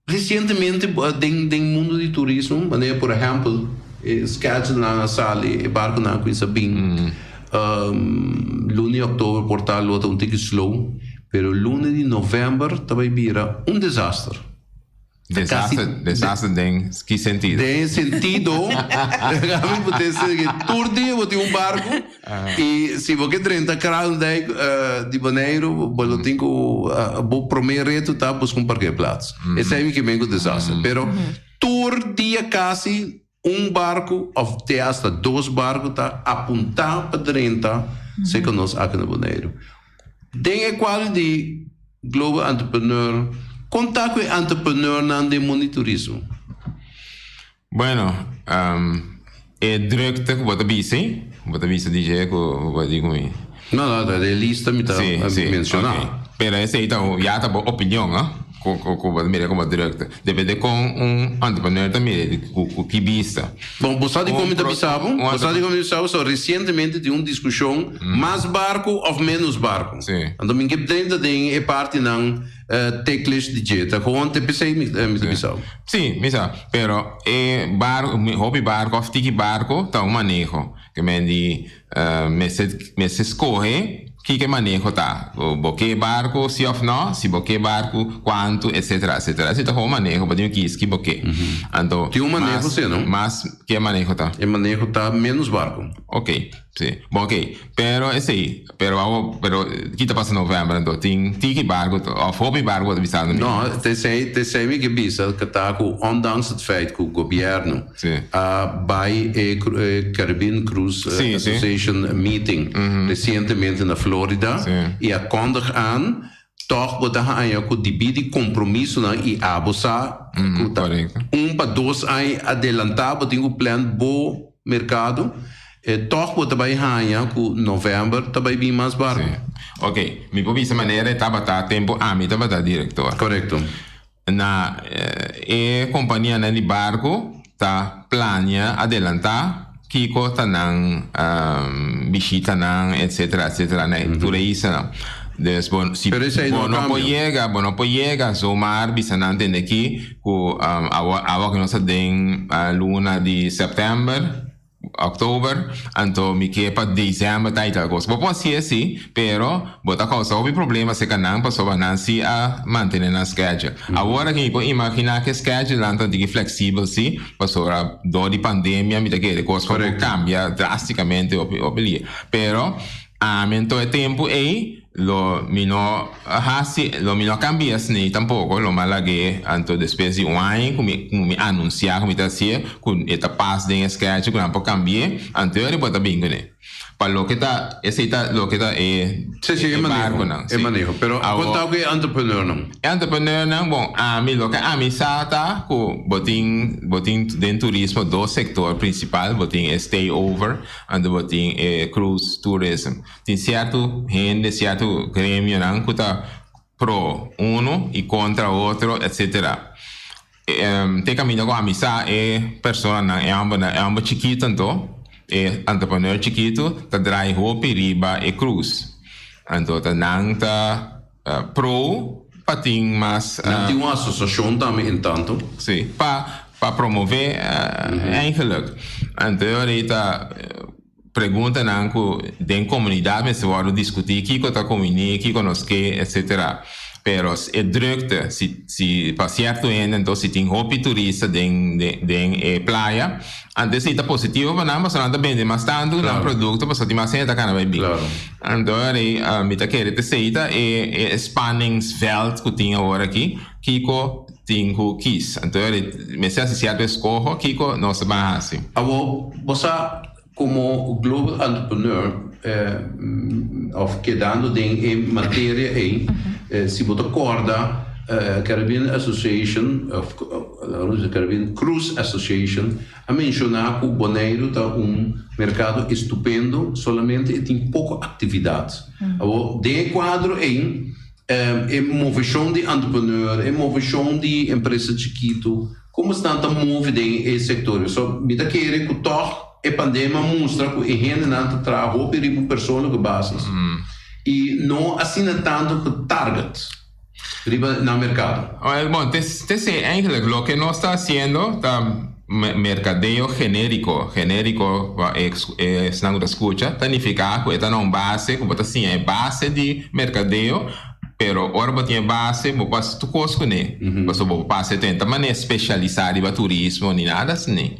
resientemente den den mundu di turismo, manera por ehèmpel e schedule-nan a sali, e barkunan a kuminsa bin, luna di òktober por ta lo ta un tiki slow, pero luna di novèmber ta bai bira un desaster. Desaster, desaster den ki sentido? Den sentido, mi por deci que tur dia bo tin un barco y si bo ke drenta Kralendijk di Boneiru bo lo tin cu bo prome reto ta busca un parkeerplaats. Esey mi ke men cu desaster. Pero tur dia casi un barco of te hasta dos barco ta apunta pa drenta cerca nos aki na Boneiru. Den e cuadro di Global Entrepreneur, con ta cu e entrepreneurnan den mundo di turismo? Bueno, e drukte cu bo ta bisa, bo ta bisa di dje cu bo di cu mi. No, no, ta den lista mi ta menciona. Sí, sí, ok. Pero esey ta ya ta bo opinion, no? Cu cu bo ta mira como drukte. Depende con un entrepreneur ta mira cu ki bista. Bon, bo sa dikon mi ta bisa bo? Bo sa dikon mi ta bisa bo? So, resientemente tin un diskushon, mas barku òf ménos barku. Anto mi ke drenta den e partinan teklish di dje. Ta gewoon te p'esei mi ta bisa bo. Sí, mi sa. Pero e barku, hopi barku òf tiki barku ta un maneho. Ke men di mester mester skohe kiko e maneho ta. Bo ke barku si òf nò, si bo ke barku kuantu etsetera etsetera. Esei ta komo maneho, bo tin kies ki bo ke. Anto Tin un maneho si no? Mas ke maneho ta? E maneho ta ménos barku. Ok, si. Bon ok, pero esei, pero awo, pero ki ta pasa novèmber anto? Tin tiki barku òf hopi barku bo ta bisando mi? No, t'esei t'esei mi ke bisa ku ta ku ondanks het feit ku gobièrnu a bai e Caribbean Cruise Association meeting resientemente na Florida i a kondig aan tòg bo ta haña ku dibí di kompromisonan i abo sa ku ta un pa dos aña adelantá bo tin ku plan bo merkado tòg bo ta bai haña ku novèmber ta bai bin mas barku. Ok, mi por bisa manera e tabata tempu ami tabata direktor. Korekto. Na e kompanianan di barku ta plania adelantá kiko ta nan bishitanan etsetera etsetera na e tur e islanan. Dus bo si Pero esei bo no no por kambia. yega bo no por yega zomaar bisa nan tende aki ku awo awo ku nos ta den luna di sèptèmber. Oktober, anto mi ke pa december ta y tal cos. Bo por hacié si, pero bo ta causa hopi problema cerca nan pasobra nan si a mantene nan schedule. Awor aki mi por imagina ke schedule nan ta diki flexibel si, pasobra door di pandemia mi ta kere cos por cambia drasticamente hopi hopi lia. Pero ami anto e tempo ey Lo mi no hasi, lo mi no cambia esney tampoco, lo mi a lag'é anto despues di un aña cu mi cu mi anuncia cu mi ta hacié, cu e ta pas den e schedule cu nan por cambi'é, anto e bo ta bin cun'é. Pa loke ta, esey ta loke ta e Sí, sí, e e maneho, barconan, e sí. maneho. Pero Awor. con ta cu e entrepreneurnan? E entrepreneurnan, bon, ami, loke ami sa ta cu bo tin, bo tin den turismo dos sector principal, bo tin e stay over, anto bo tin e cruise tourism. Tin sierto hende, sierto gremionan ku ta pro uno i kontra otro etsetera. Te kaminda ku ami sa e personanan, e hòmbernan, e hòmber chikitu anto, e entrepreneur chikitu ta drai hopi riba e krus. Anto ta nan ta pro pa tin mas. Nan tin un asosiashon tambe entanto. Si, pa pa promove eigenlijk. Anto e ora ei ta preguntanan ku den komunidat mester wòrdu diskutí kiko ta kumbiní, kiko nos ke, etsetera. Pero e drukte, si si pa sierto hende anto si tin hopi turista den den e playa, anto esei ta positivo pa nan pasobra nan ta bende mas tantu nan produkto pasobra tin mas hende ta kana bai bin. Anto rei mi ta kere t'esei ta e e spanningsveld ku tin awor aki, kiko tin ku kis. Anto rei mester hasi sierto eskoho kiko nos ta ban hasi. Awor bo sa Komo global entrepreneur òf kedando den e materia ei, si bo ta kòrda Caribbean Association òf Caribbean Cruise Association a menshoná ku Boneiru ta un merkado estupendo, solamente e tin poko aktividat. Awor den e kuadro ei e moveshon di entrepreneur, e moveshon di empresa chikitu, Como esnan ta move den e sector? So, mi ta kere cu toch e pandemia a mustra cu e hendenan ta traha hopi riba un persoonlijke basis y no asina tanto getarget riba nan mercado. Well, bon, te esey eigenlijk loke nos ta haciendo ta mercadeo generico. Generico, pa esnan cu ta scucha, ta nifica cu e ta na un base cu bo ta siña e base di mercadeo. Pero ora bo tin e base, bo por hasi tur kos kuné. Pasobra bo por pasa e tenta manera spesialisá riba turismo ni nada asina.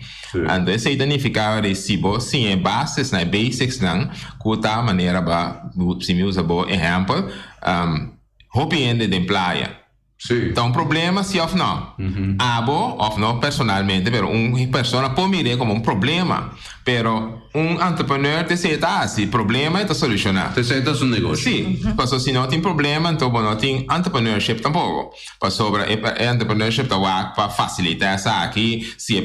Anto esei ta nifiká ora si bo siña e basesnan, e basicsnan, ku ta manera ba, si mi usa bo ehèmpel, hopi hende den playa. Ta un problema si òf nò? Abo, òf no personalmente, pero un persona por mir'é komo un problema. Pero un entrepreneur ta esei ta hasi, problema e ta solushoná. Ta esei ta su negoshi. Sí, pasobra si no tin problema anto bo no tin entrepreneurship tampoko. Pasobra e entrepreneurship ta wak pa fasilitá esaki, si e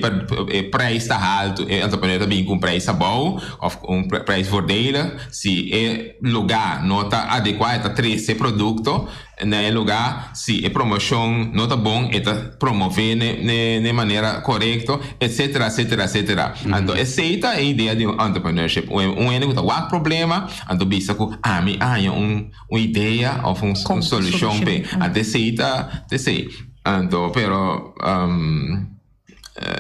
e prijs ta haltu e entrepreneur ta bin ku un prijs abou òf un prijs voordelig, si e lugá no ta adekuá e ta trese produkto. Na e lugá, si e promoshon no ta bon, e ta promové n'e manera korekto, etsetera, etsetera, etsetera. Anto esei ta e idea di un entrepreneurship. Un hende ku ta wak problema, anto bisa ku ami a haña un idea òf un solushon p'e. Anto esei ta esei. Anto, pero.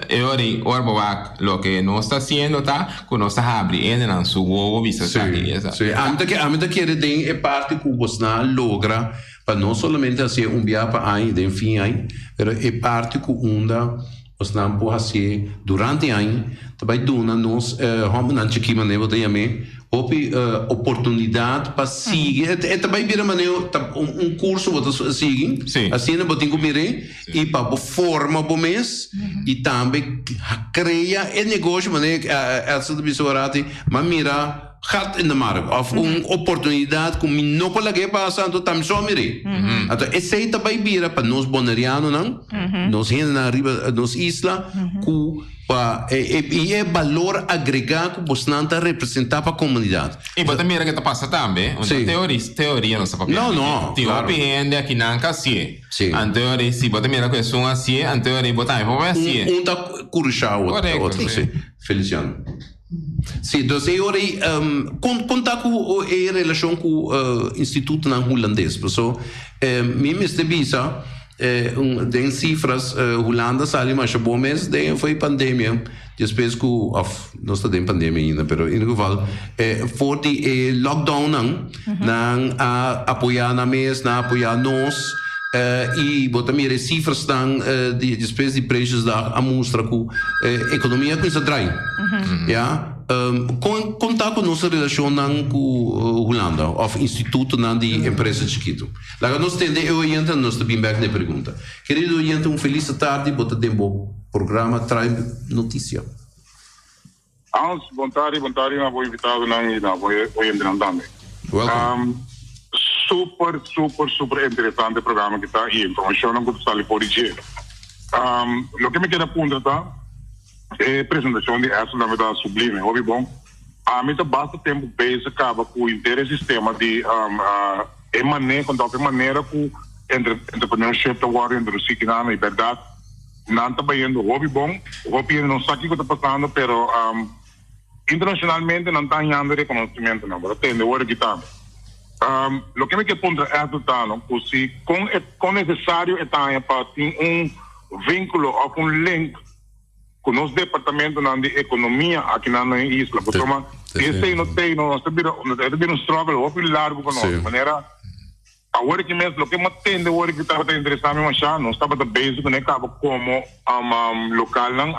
E ora ei, ora bo wak loke nos ta hasiendo ta ku nos ta habri hendenan su wowo bisa esaki i esaki. Sí, ami ta ami ta kere den e parti ku bosnan a logra pa no solamente hasié un bia pa aña den fin aña, pero e parti ku unda bosnan por hasié durante aña ta bai duna nos hòmbernan chikí manera bo ta yam'é Hopi oportunidad pa sigui. E ta bay bira manera ta un curso bo ta sigui. Asina bo tin cu mir'é y pa bo forma bo mes y tambe crea e negoshi manera Elsa ta bisa warati, m'a mira gat in de markt of un oportunidad cu mi no por lag'é pasa anto ta mi so a mir'é. Anto esey ta bay bira pa nos Bonerianonan, nos hendenan riba nos isla cu. Pa e i e balor agregá ku bosnan ta representá pa komunidat. I bo ta mira ke ta pasa tambe, un ta teori, teoria nos ta papia. No, no, Tin klaro. hopi hende aki nan ka hasié. Sí. Anto ora si bo ta mira ku esun hasié, anto ora bo tambe por bai hasié. Un, un ta kurushá otro, Korekto, otro, sí. sí. Feliciano. Sí, dus e ora ei, kon, kon ta ku e relashon ku institutonan hulandes? Paso mi mester bisa. Den cifras Hulanda sali masha bon mes den for e pandemia despues cu of nos ta den pandemia ainda pero in ieder geval for di e lockdown nan nan a apoya nan mes nan a apoya nos y bo ta mira e cifrasnan di despues di Prinsjesdag a mustra cu economia a cuminsa draai ya. Kon kon ta ku nos relashonnan ku Hulanda òf institutonan di empresa chikitu? Laga nos tende e oyente en nos ta bin bèk na e pregunta. Kerido oyente un felis tardi, bo ta den bo programa Tribe Noticia. Hans, bon tardi, bon tardi na bo invitadonan y na bo oyentenan tambe. Welcome. Super, super, super interesante programa ki ta y informacionnan ku ta sali for di dje. Loke mi keda puntra ta, E presentacion di Esther tambe ta sublime, hopi bon. Ami ta basta tempo bezig caba cu henter e sistema di e maneho, of e manera cu entrepreneurship ta wordo introduci kinan. Y berdad nan ta bayendo hopi bon, hopi hende no sa kico ta pasando, pero internacionalmente nan ta hañando reconocimentonan. Bo ta tende ora aki tambe. Loke mi ke puntra Ethel ta no ku si kon e kon nesesario e ta haña pa tin un vinkulo òf un link ku nos departamentonan di ekonomia akinan na e isla pasobra si esei no tei no nos ta bira e ta bira un struggle hopi largu pa nos manera awor aki mes loke mi a tende awor aki tabata interesa mi masha nos tabata bezig kuné kaba komo lokalnan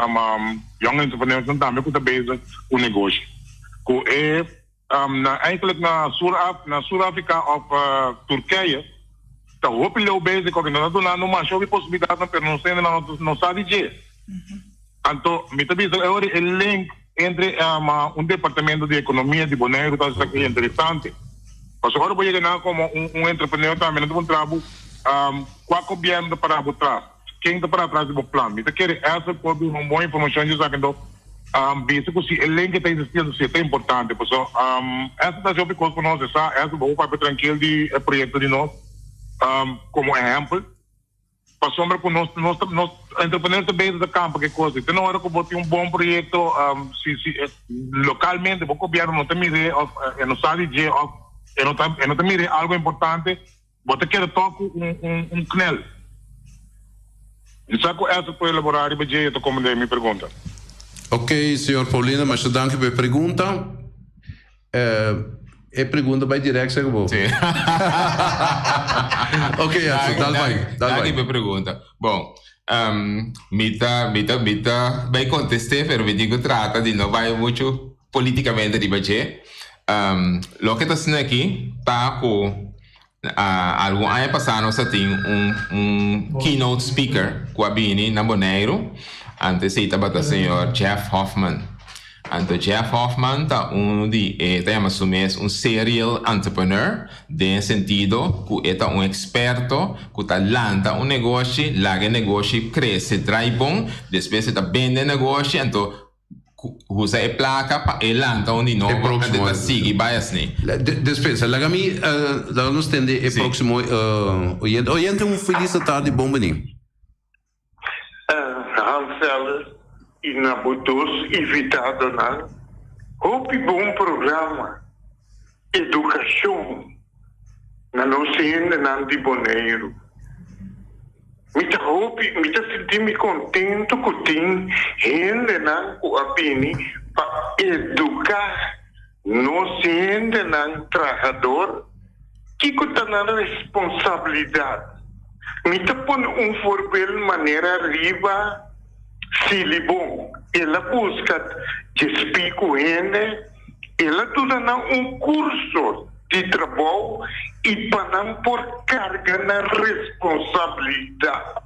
young entrepreneursnan tambe ku ta bezig ku negoshi ku e Na eigenlijk na Sur na Sur Afrika of Turkije ta hopi leu bezig oke nan ta dunando masha hopi posibilidadnan pero nos hendenan no no sa di dje. Anto mi ta bisa e ora e link entre un departamento di ekonomia di Boneiru ta esaki interesante. Pasobra ora bo yega nan komo un un entrepreneur tambe nan ta puntra bo kua gobièrnu ta para bo tras, ken ta para tras di bo plan. Mi ta kere Esther por duna un bon informashon di esaki anto Bisa ku si e lenke ta existi anto si e ta importante. Paso esta ta haci hopi cos pa nos e sa esta bo papia trankil di e proyecto di nos como ehempel. Pasobra ku nos nos nos entrepreneurs ta bezig ta kampa ku e cos ei. Te na ora ku bo tin un bon proyecto si si localmente bo gobierno no ta mir'é of e no sa di dje of e no ta e no ta mir'é algo importante bo ta keda tok ku un un un knel. Mi sa ku Esther por elaborá riba dje, e ta komprendé mi pregunta. Ok, señor Paulina, masha danki pa e pregunta. E pregunta bai direct serka bo. Sí. Ok, Edson, dal bai, dal bai. Danki pa e pregunta. Bon, mi ta, mi ta, mi ta bai kontest'é, pero mi tin ku trata di no bai muchu politikamente riba dje. Loke ta asina aki ta ku Algun aña pasá nos a tin un un keynote speaker ku a bini na Boneiru. Anto esei tabata señor Jeff Hoffman. Anto Jeff Hoffman ta unu di e ta yama su mes un serial entrepreneur den e sentido ku e ta un eksperto ku ta lanta un negoshi, laga e negoshi krese drai bon, despues e ta bende e negoshi anto Usa e plaka pa e lanta un di nobo antes ta sigui bai asni. Despensa, laga mi, laga nos tende e proximo oyente. Oyente un felis atardi, bon bini. Hans Ellis y na bo dos invitadonan, hopi bon programa, educacion na nos hendenan di Boneiru. Mi ta hopi, mi ta sinti mi contento cu tin hendenan cu a bini pa educa nos hendenan trahador kico ta nan responsabilidad. Mi ta pone un voorbeeld manera riba Silibon, el a busca djespi cu hende. El a duna nan un curso di trabou y pa nan por carga nan responsabilidad.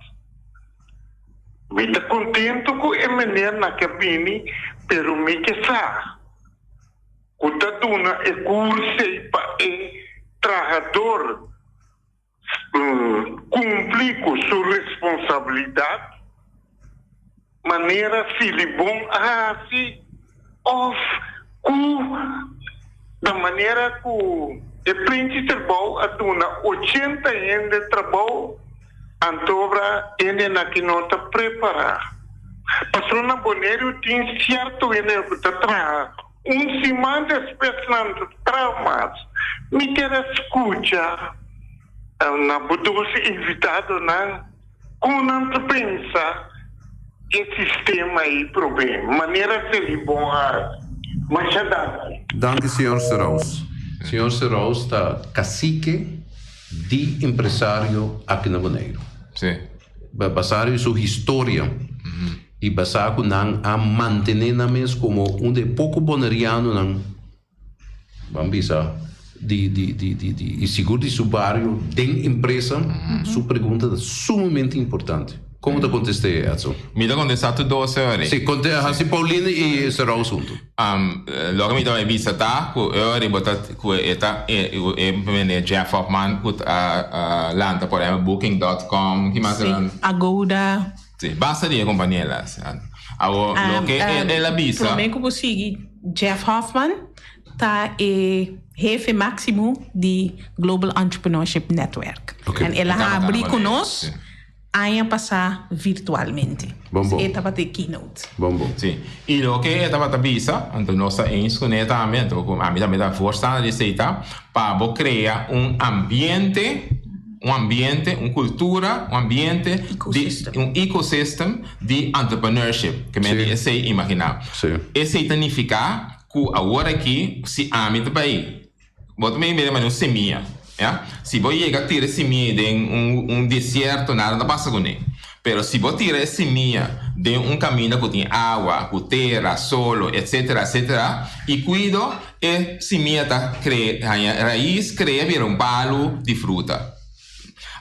Mi ta contento cu e meneer na ke bini, pero mi ke sa cu ta duna e curso ey pa e trahador Cumpli cu su responsabilidad manera Filibon a haci of cu na manera cu e princhi trabou a duna ochenta hende trabou antobra hendenan ki no ta prepara. Pasobra na Boneiru tin cierto hende cu ta traha un siman despues nan ta traha mas. Mi kier a scucha na bo dos invitadonan con nan ta pensa e sistema ei probe manera Selibon a haci. Masha danki. Danki señor Seraus. Señor Seraus ta cacique di empresario aki na Boneiru. Sí. Basá riba su historia i basá ku nan a mantené nan mes komo un di e poko bonerianonan, ban bisa, di di di di di i sigur di su bario den empresa, su pregunta ta sumamente importante. Kon bo ta kontest'é, Edson? Mi ta kontestá tur dos, señor. Sí, konte, hasi Pauline i Serau huntu. Loke mi ta bai bisa ta ku e ora bo ta ku e ta e meneer Jeff Hoffman ku a lanta por ehempel booking dot com ki mas Sí, Agoda. Sí, basta di e kompania las. Awor loke el a bisa. Prome ku bo sigui Jeff Hoffman ta e hefe maximo di Global Entrepreneurship Netwerk. En el a habri ku nos. aña pasá virtualmente. Bon bon. E tabata e keynote. Bon bon. Sí. I loke e tabata bisa, anto nos ta eens kuné tambe, anto ku ami tambe ta voorstander di esei ta, pa bo krea un ambiente, un ambiente, un kultura, un ambiente di, un ecosystem di entrepreneurship. Ke men di esei imaginá. Esei ta nifiká ku awor aki si ami ta bai Bo ta mira manera un semia, ya. Si bo yega tira e simia den un un desierto nada no ta pasa kuné. Pero si bo tira e simia den un kaminda ku tin awa, ku tera, solo, etsetera, etsetera, i kuido, e simia ta kre haña rais, krea bira un palu di fruta.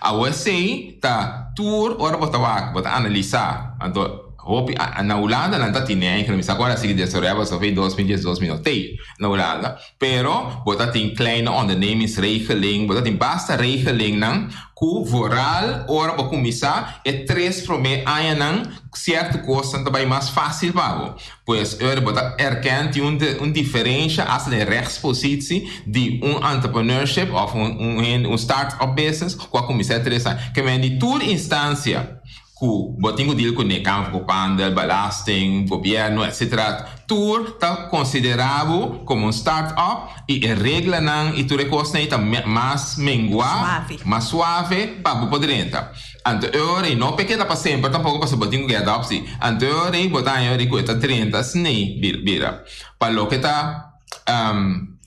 Awor esei ta tur ora bo ta wak, bo ta analisá, anto hopi na Hulanda nan ta tine eigenlijk, mi sa ku ora a sigui desaroyá pasobra for 2012 mi no tei na Hulanda, Pero bo ta tin kleine ondernemingsregeling, bo ta tin basta regelingnan ku vooral ora bo kuminsá e tres promé añanan sierto kosnan ta bai mas fásil pa bo. Pues ora bo ta erken tin un un diferensha asta den rechtspositie di un entrepreneurship òf un un hende un start up business ku a kuminsá e tres aña. Ke men di tur instansia ku bo tin ku deal kuné, Kamer van Koophandel, belasting, gobièrnu, etc. Tur ta konsiderá bo komo un start-up i e reglanan i tur e kosnan ei ta mas menguá, mas suave pa bo por drenta. Anto e ora ei no por keda pa semper tampoko pasobra bo tin ku get up si. Anto e ora ei bo ta haña ora ei ku e ta drenta asina bira. Pa loke ta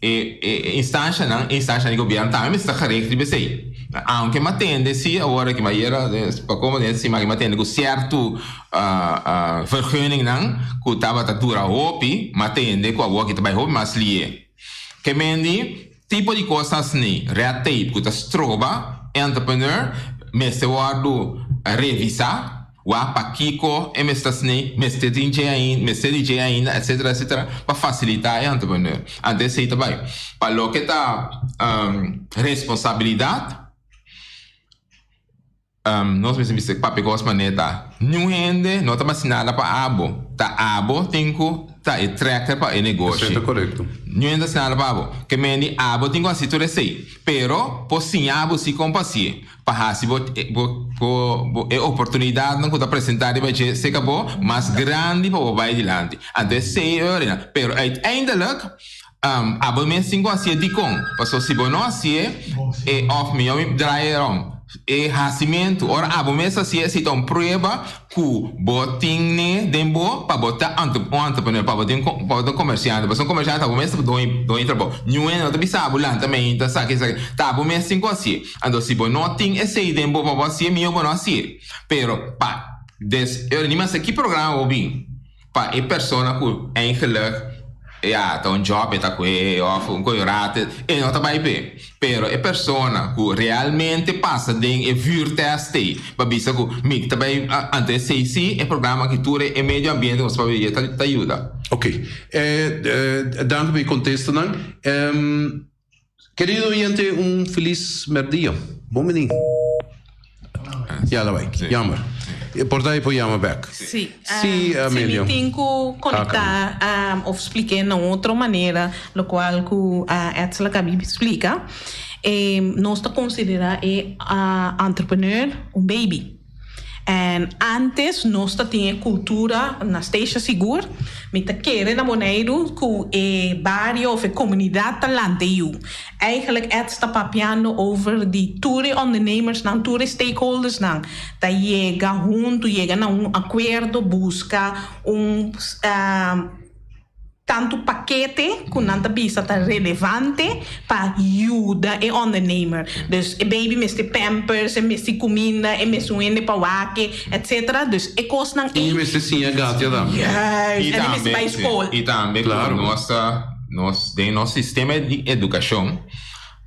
E e instancianan, e instancianan di gobierno tambe mester ta gericht riba esey. Aunke mi a tende si awor aki, mi ayera pa como den siman aki mi a tende cu cierto vergunningnan cu tabata dura hopi, mi a tende cu awor aki ta bay hopi mas lie. Ke men di tipo di cosnan asni, red tape cu ta stroba e entrepreneur mester wordo revisa. Wak pakiko e mester sne, mester tin dje ainda, mester di dje ainda, etcetera, etcetera, pa facilita e entrepreneur. Anto esey ta bay. Pa loke ta responsabilidad, nos mester bisa papia cos manera ta, niun hende no ta basi nada pa abo, ta abo tin cu ta e trekker pa e negoshi. Esey ta corecto. Niun hende ta hasi nada pa abo. Ke men di abo tin cu hasi tur esey, pero por siña abo si con pa haci'e. Pa hasi bo bo e oportunidatnan ku ta presentá riba dje serka bo mas grandi pa bo bai dilanti. Anto esei e orina. Pero uiteindelijk abo mes tin ku hasié dikon? Pasobra si bo no hasié e òf mihó mi draai e rònt. E hasimentu ora abo mes hasié esei ta un prueba ku bo tin ne den bo pa bo ta un entrepreneur, pa bo tin pa bo ta un komersiante. Pasobra un komersiante ta bo mes ta doño doño trabou. Niun hende no ta bisa bo lanta meinta esaki esaki. Ta bo mes tin ku hasié. Anto si bo no tin esei den bo pa bo hasié, mihó bo no hasié. Pero pa des e ora ni mas ki programa bo bin pa e persona ku eigenlijk ya ta un job e ta kue òf un koyorate e no ta bai p'e. Pero e persona ku realmente pasa den e vuurtest ei pa bisa ku mi ta bai anto esei si e programa aki tur e medio ambiente ku nos papia ta ta yuda. Ok. Danki pa e kontestanan. Kerido oyente un felis merdia. Bon bini. Ya la bai. Jammer. Por ta e por yama bek. Sí. Sí, Amelia. Si mi tin ku konektá of splik'é na un otro manera lokual ku Edsel a kabi splika, nos ta konsiderá e entrepreneur un baby. En antes nos ta tin e cultura na Statia sigur, mi ta kere na Boneiru cu e bario of e comunidad ta lanta e yu. Eigenlijk Eds ta papiando over di tur e ondernemersnan, tur e stakeholdersnan ta yega hunto, yega na un acuerdo, busca un. Tantu pakete ku nan ta bisa ta relevante pa yuda e ondernemer. Dus e baby mester pampers, e mester kuminda, e mester un hende pa wak e, etcetera. Dus e kosnan ei. I e mester siña gatia tambe. Juist, en e mester bai skol. I tambe ku nos ta, nos den nos sistema di edukashon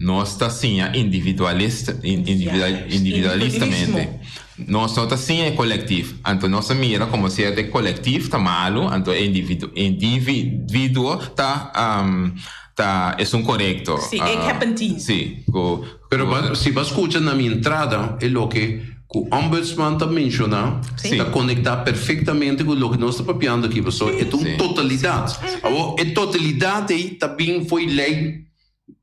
nos ta siña individualista, individualistamente. Nos no ta siña e kolektif, anto nos a mira komo si e kolektif ta malu, anto e individuo ta ta esun korekto. Si, ik heb een team. Si, ku. Pero si bo a skucha na mi entrada e loke ku Ombudsman ta menshoná ta konektá perfektamente ku loke nos ta papiando aki, pasobra e ta un totalidat. Awor e totalidat ei ta bin fo'i lei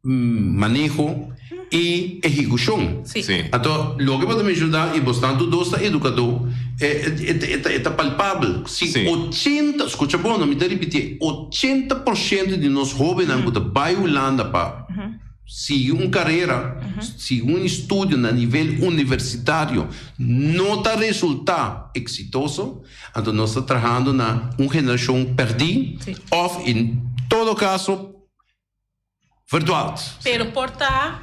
maneho. i ehekushon. Sí. Sí. Anto, loke bo ta menshoná, i bosnan tur dos ta edukadó, e, e, e ta, e ta palpabel. Si Sí. 80, skucha bon, no, mi ta ripitié, 80% di nos hóbennan ku ta bai Hulanda pa sigui un karera, sigui un estudio na nivel universitario, no ta resultá eksitoso, anto nos ta trahando na un generashon pèrdí, Sí. òf en todo kaso verdwaald. Pero por ta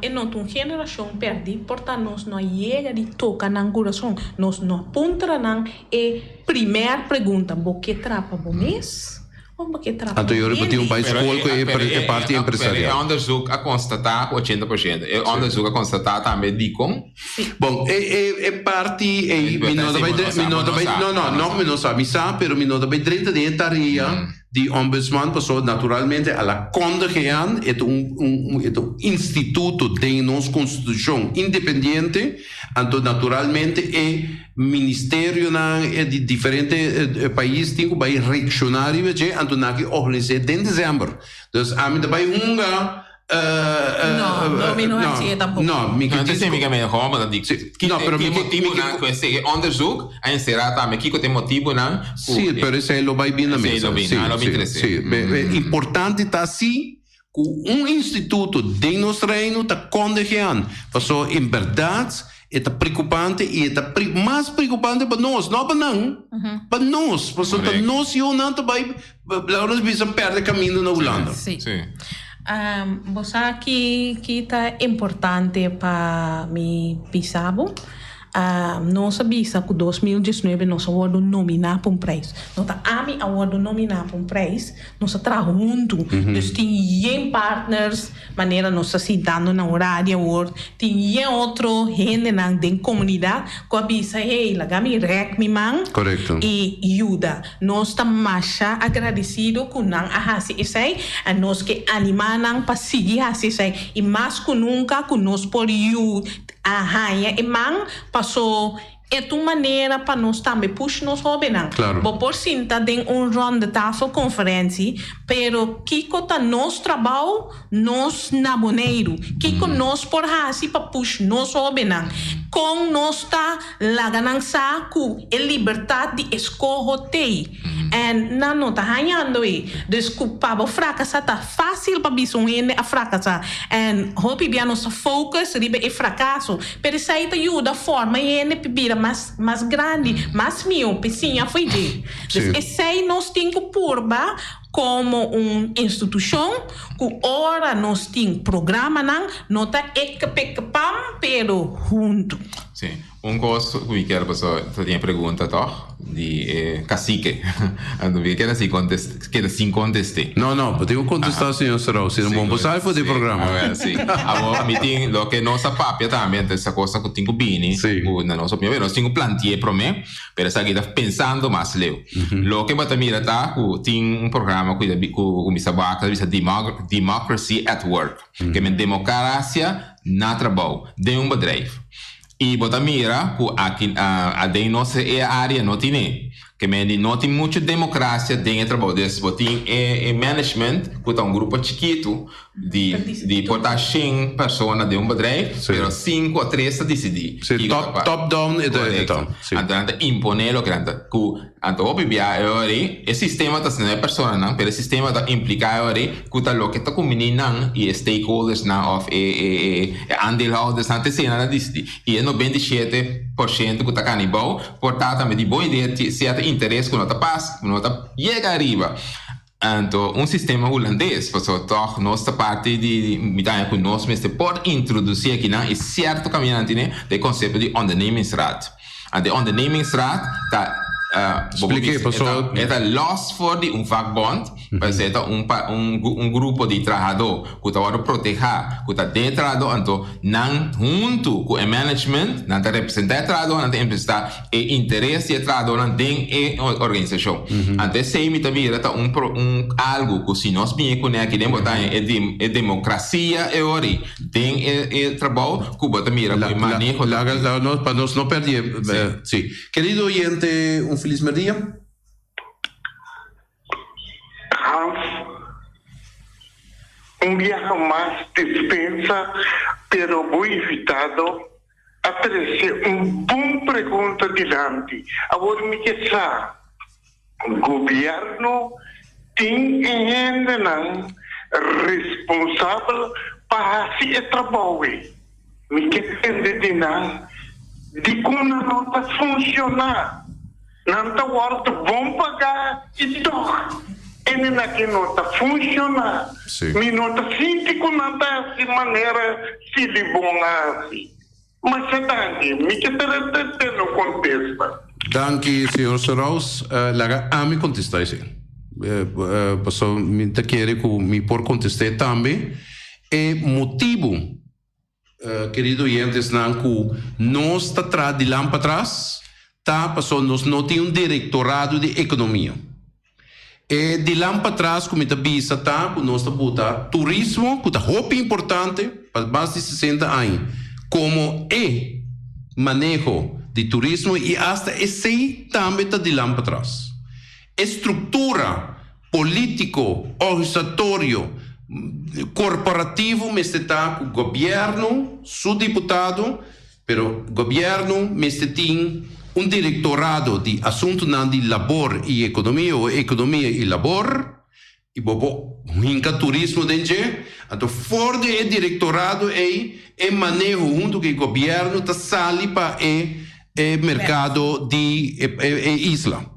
e no ta un generashon pèrdí, por ta nos no a yega di toka nan kurason, nos no a puntra nan e primer pregunta, bo ke trapa bo mes òf bo ke trapa Anto bo yo repetí un hende? bai Pero skol ku e, e pero e e, parti e, pero e empresarial. onderzoek a konstatá ku 80%. E onderzoek a konstatá tambe dikon. Sí. Bon, e e e parti ei mi no ta bai dre, mi no ta bai, no no, no ku mi no sa, mi sa pero mi no ta bai drenta den e tarea di ombudsman pasobra naturalmente a la kondige aan e ta un un e ta un instituto den nos konstitushon independiente, anto naturalmente e ministerionan e di diferente pais tin ku bai reakshoná riba dje anto nan ke organis'é den desèmber. Dus ami ta bai hunga No, no, mi no haci e tampoco. No, mi ke No, dis mi ke me gewoon dat di. No, pero mi ke motibonan ku esei onderzoek a enserá tambe kiko ta e motibonan ku Sí, pero esei lo bai bin na Esei mesa. lo bin, Sí, nan lo bin sí, trese. sí. Importante ta si ku un instituto den nos reino ta kondige an. Pasobra en bèrdat e ta preokupante i e ta mas preokupante pa nos, no pa nan, pa nos. Pasobra ta Correcto. nos yunan ta bai Laga nos bisa perde caminda na Hulanda. Sí. Sí. Bo sa ki ki ta importante pa mi bisa bo? Nos a bisa ku 2019 nos a wordo nominá pa un prijs. No ta ami a wordo nominá pa un prijs, nos a traha huntu. Dus tin yen partners, manera nos ta sintando na un radio awor, tin yen otro hendenan den komunidat ku a bisa, hey, laga mi rèk mi man Korekto. i yuda. Nos ta masha agradesido ku nan a hasi esei i nos ke animá nan pa sigui hasi esei i mas ku nunka ku nos por yu a haña e man paso e ta un manera pa nos tambe push nos hóbennan. Claro. Bo por sinta den un rondetafelconferentie pero kiko ta nos trabou nos na Boneiru? Kiko nos por hasi pa push nos hóbennan? Kon nos ta Laga nan sa ku e libertat di eskoho t'ei en nan no ta hañando ei. Dus ku pa bo frakasá ta fásil pa bisa un hende a frakasá. En hopi bia nos ta focus riba e frakaso, pero esei ta yuda forma e hende pi bira mas mas grandi, mas mihó, pi siña fo'i dje. Dus esei nos tin ku purba komo un institushon ku ora nos tin programanan no ta ek pek pam pero huntu. Sí, un kos ku mi kier paso ta tin e pregunta tòg di e kasike. Anto mi keda sin kontest keda sin kontest'é. No, no, bo tin ku kontestá señor Serao, si no bon bo sai for di e programa. Awel, sí. Awor mi tin loke nos a papia tambe, anto esa kosnan ku tin ku bini, ku na nos opinion, nos tin ku planti'é promé. Pero esaki ta pensando mas leu. Loke bo ta mira ta ku tin un programa ku ta ku kuminsá wak ta bisa Democracy at Work. Ke men demokrasia na trabou, den un bedrijf. I bo ta mira ku aki aden nos e área no tine. Ke men di no tin muchu demokrasia den e trabou. Dus bo tin e management ku ta un grupo chikitu Di di por ta shen persona den un bedrijf, pero sinku o tres ta disidí. Sí, kiko ta top, pa- top down e ta, e ta, Korekto. sí. Anto nan ta imponé loke nan ta ku anto hopi bia e ora ei e sistema ta asina e personanan pero e sistema ta impliká e ora ei ku ta loke ta kumbiní nan i e stakeholdersnan òf e e e e aandeelhoudersnan ta esei nan ta disidí. I e 97% ku ta kani bou por ta tambe di bon idea sierto interes ku no ta pas ku no ta yega ariba. Anto un sistema hulandes, pasobra tòg nos ta parti di, mi ta haña ku nos mester por introdusí akinan e sierto kamindanan tine den e konsepto di ondernemingsraad. Anto e ondernemingsraad ta, bo por Spliké, bisa, pasobra. e ta lòs for di un vakbond, pasobra e ta un un un grupo di trahadó ku ta wòrdu protehá, ku ta den e trahadó, anto nan huntu ku e management, nan ta representá e trahadó, nan ta representá e interes di e trahadónan den e organisashon. Anto esei mi ta mira ta un un algu ku si nos bini kuné aki den bo ta haña e e demokrasia e ora ei den e e trabou ku bo ta mira ku e maneho ta Laga laga nos pa nos no pèrdí e si. Kerido oyente un felis merdia. Hans. Un biaha mas dispensa, pero bo invitado a trece un bon pregunta dilanti. Awor mi ke sa, gobierno tin e hendenan responsabel pa haci e trabou ei? Mi ke tende di nan dikon nan no ta funshoná. Nan ta wòrdu bon pagá i tòg enen aki no ta funshoná. Mi no ta sinti ku nan ta hasi manera Silibon a hasi. Masha danki. Mi ke ta tende un kontesta. Danki, señor Seraus. Laga ami kontestá esei. Pasobra mi ta kere ku mi por kontest'é tambe. E motibu. Kerido oyentesnan ku nos ta traha di lan patras ta pasobra nos no tin un direktorado di ekonomia. E di lan patras ku mi ta bisa ta ku nos ta buta turismo ku ta hopi importante pa mas di 60 aña komo e maneho di turismo i asta esei tambe ta di lan patras. E struktura Politico, organisatorio, corporativo mester ta cu gobierno, su diputado, pero gobierno mester tin un directorado di asuntonan di labor y economia o economia y labor y bo por hinca turismo den dje, anto for di e directorado ey e maneho hunto cu e gobierno ta sali pa e mercado di e isla.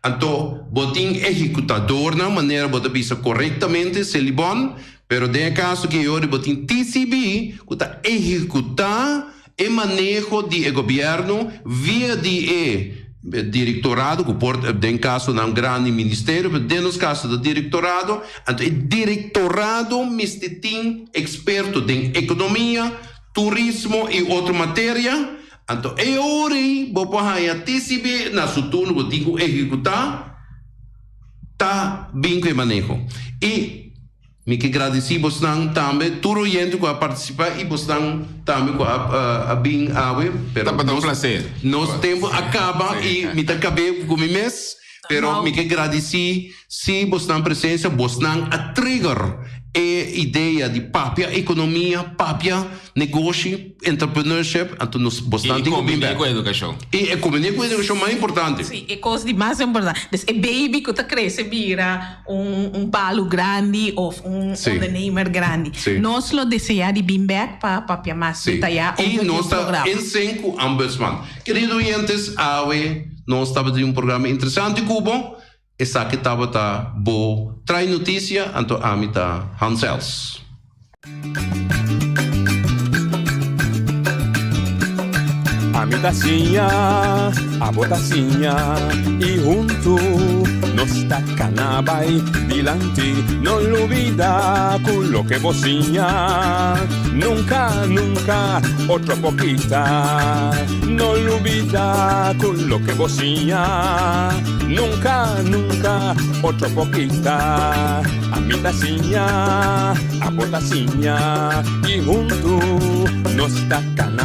Anto bo tin ehekutadornan manera bo ta bisa korektamente, Selibon, pero den e kaso ki yori bo tin TCB ku ta ehekutá e maneho di e gobièrnu via di e direktorado ku por den kasonan grandi ministerio pero den nos kaso ta direktorado. Anto e direktorado mester tin eksperto den ekonomia, turismo i otro materia. Anto e ora ei bo por haña TCB na su turno bo tin ku ehekutá ta bin ku e maneho. I mi ke gradisí bosnan tambe tur oyente ku a partisipá i bosnan tambe ku a a bin awe pero Tabata un nos plaser. nos tempu a kaba i mi ta kab'é ku mi mes pero mi ke gradisí si bosnan presensia bosnan a trigger e idea di papia ekonomia papia Negoshi, entrepreneurship, anto nos bosnan I tin ku bin kombiné bek. ku edukashon. I e kombiné ku edukashon mas importante. Sí, e kos di mas importante. Dus e baby ku ta krese bira un un palu grandi òf un Sí. ondernemer grandi. Sí. Nos lo deseá di bin bek pa papia mas Sí. detayá I over di e nos ta programa. en sen ku Ombudsman. Kerido oyentes, awe nos tabatin un programa interesante ku bo. Esaki tabata bo Trae Noticia, anto ami ta Hans Els. Ami ta siña, abo ta siña y huntu nos ta cana bay dilanti. No lubida cu loke bo siña nunca, nunca otro por kita. No lubida cu loke bo siña nunca, nunca otro por kita. Ami ta siña, abo ta siña y huntu nos ta cana.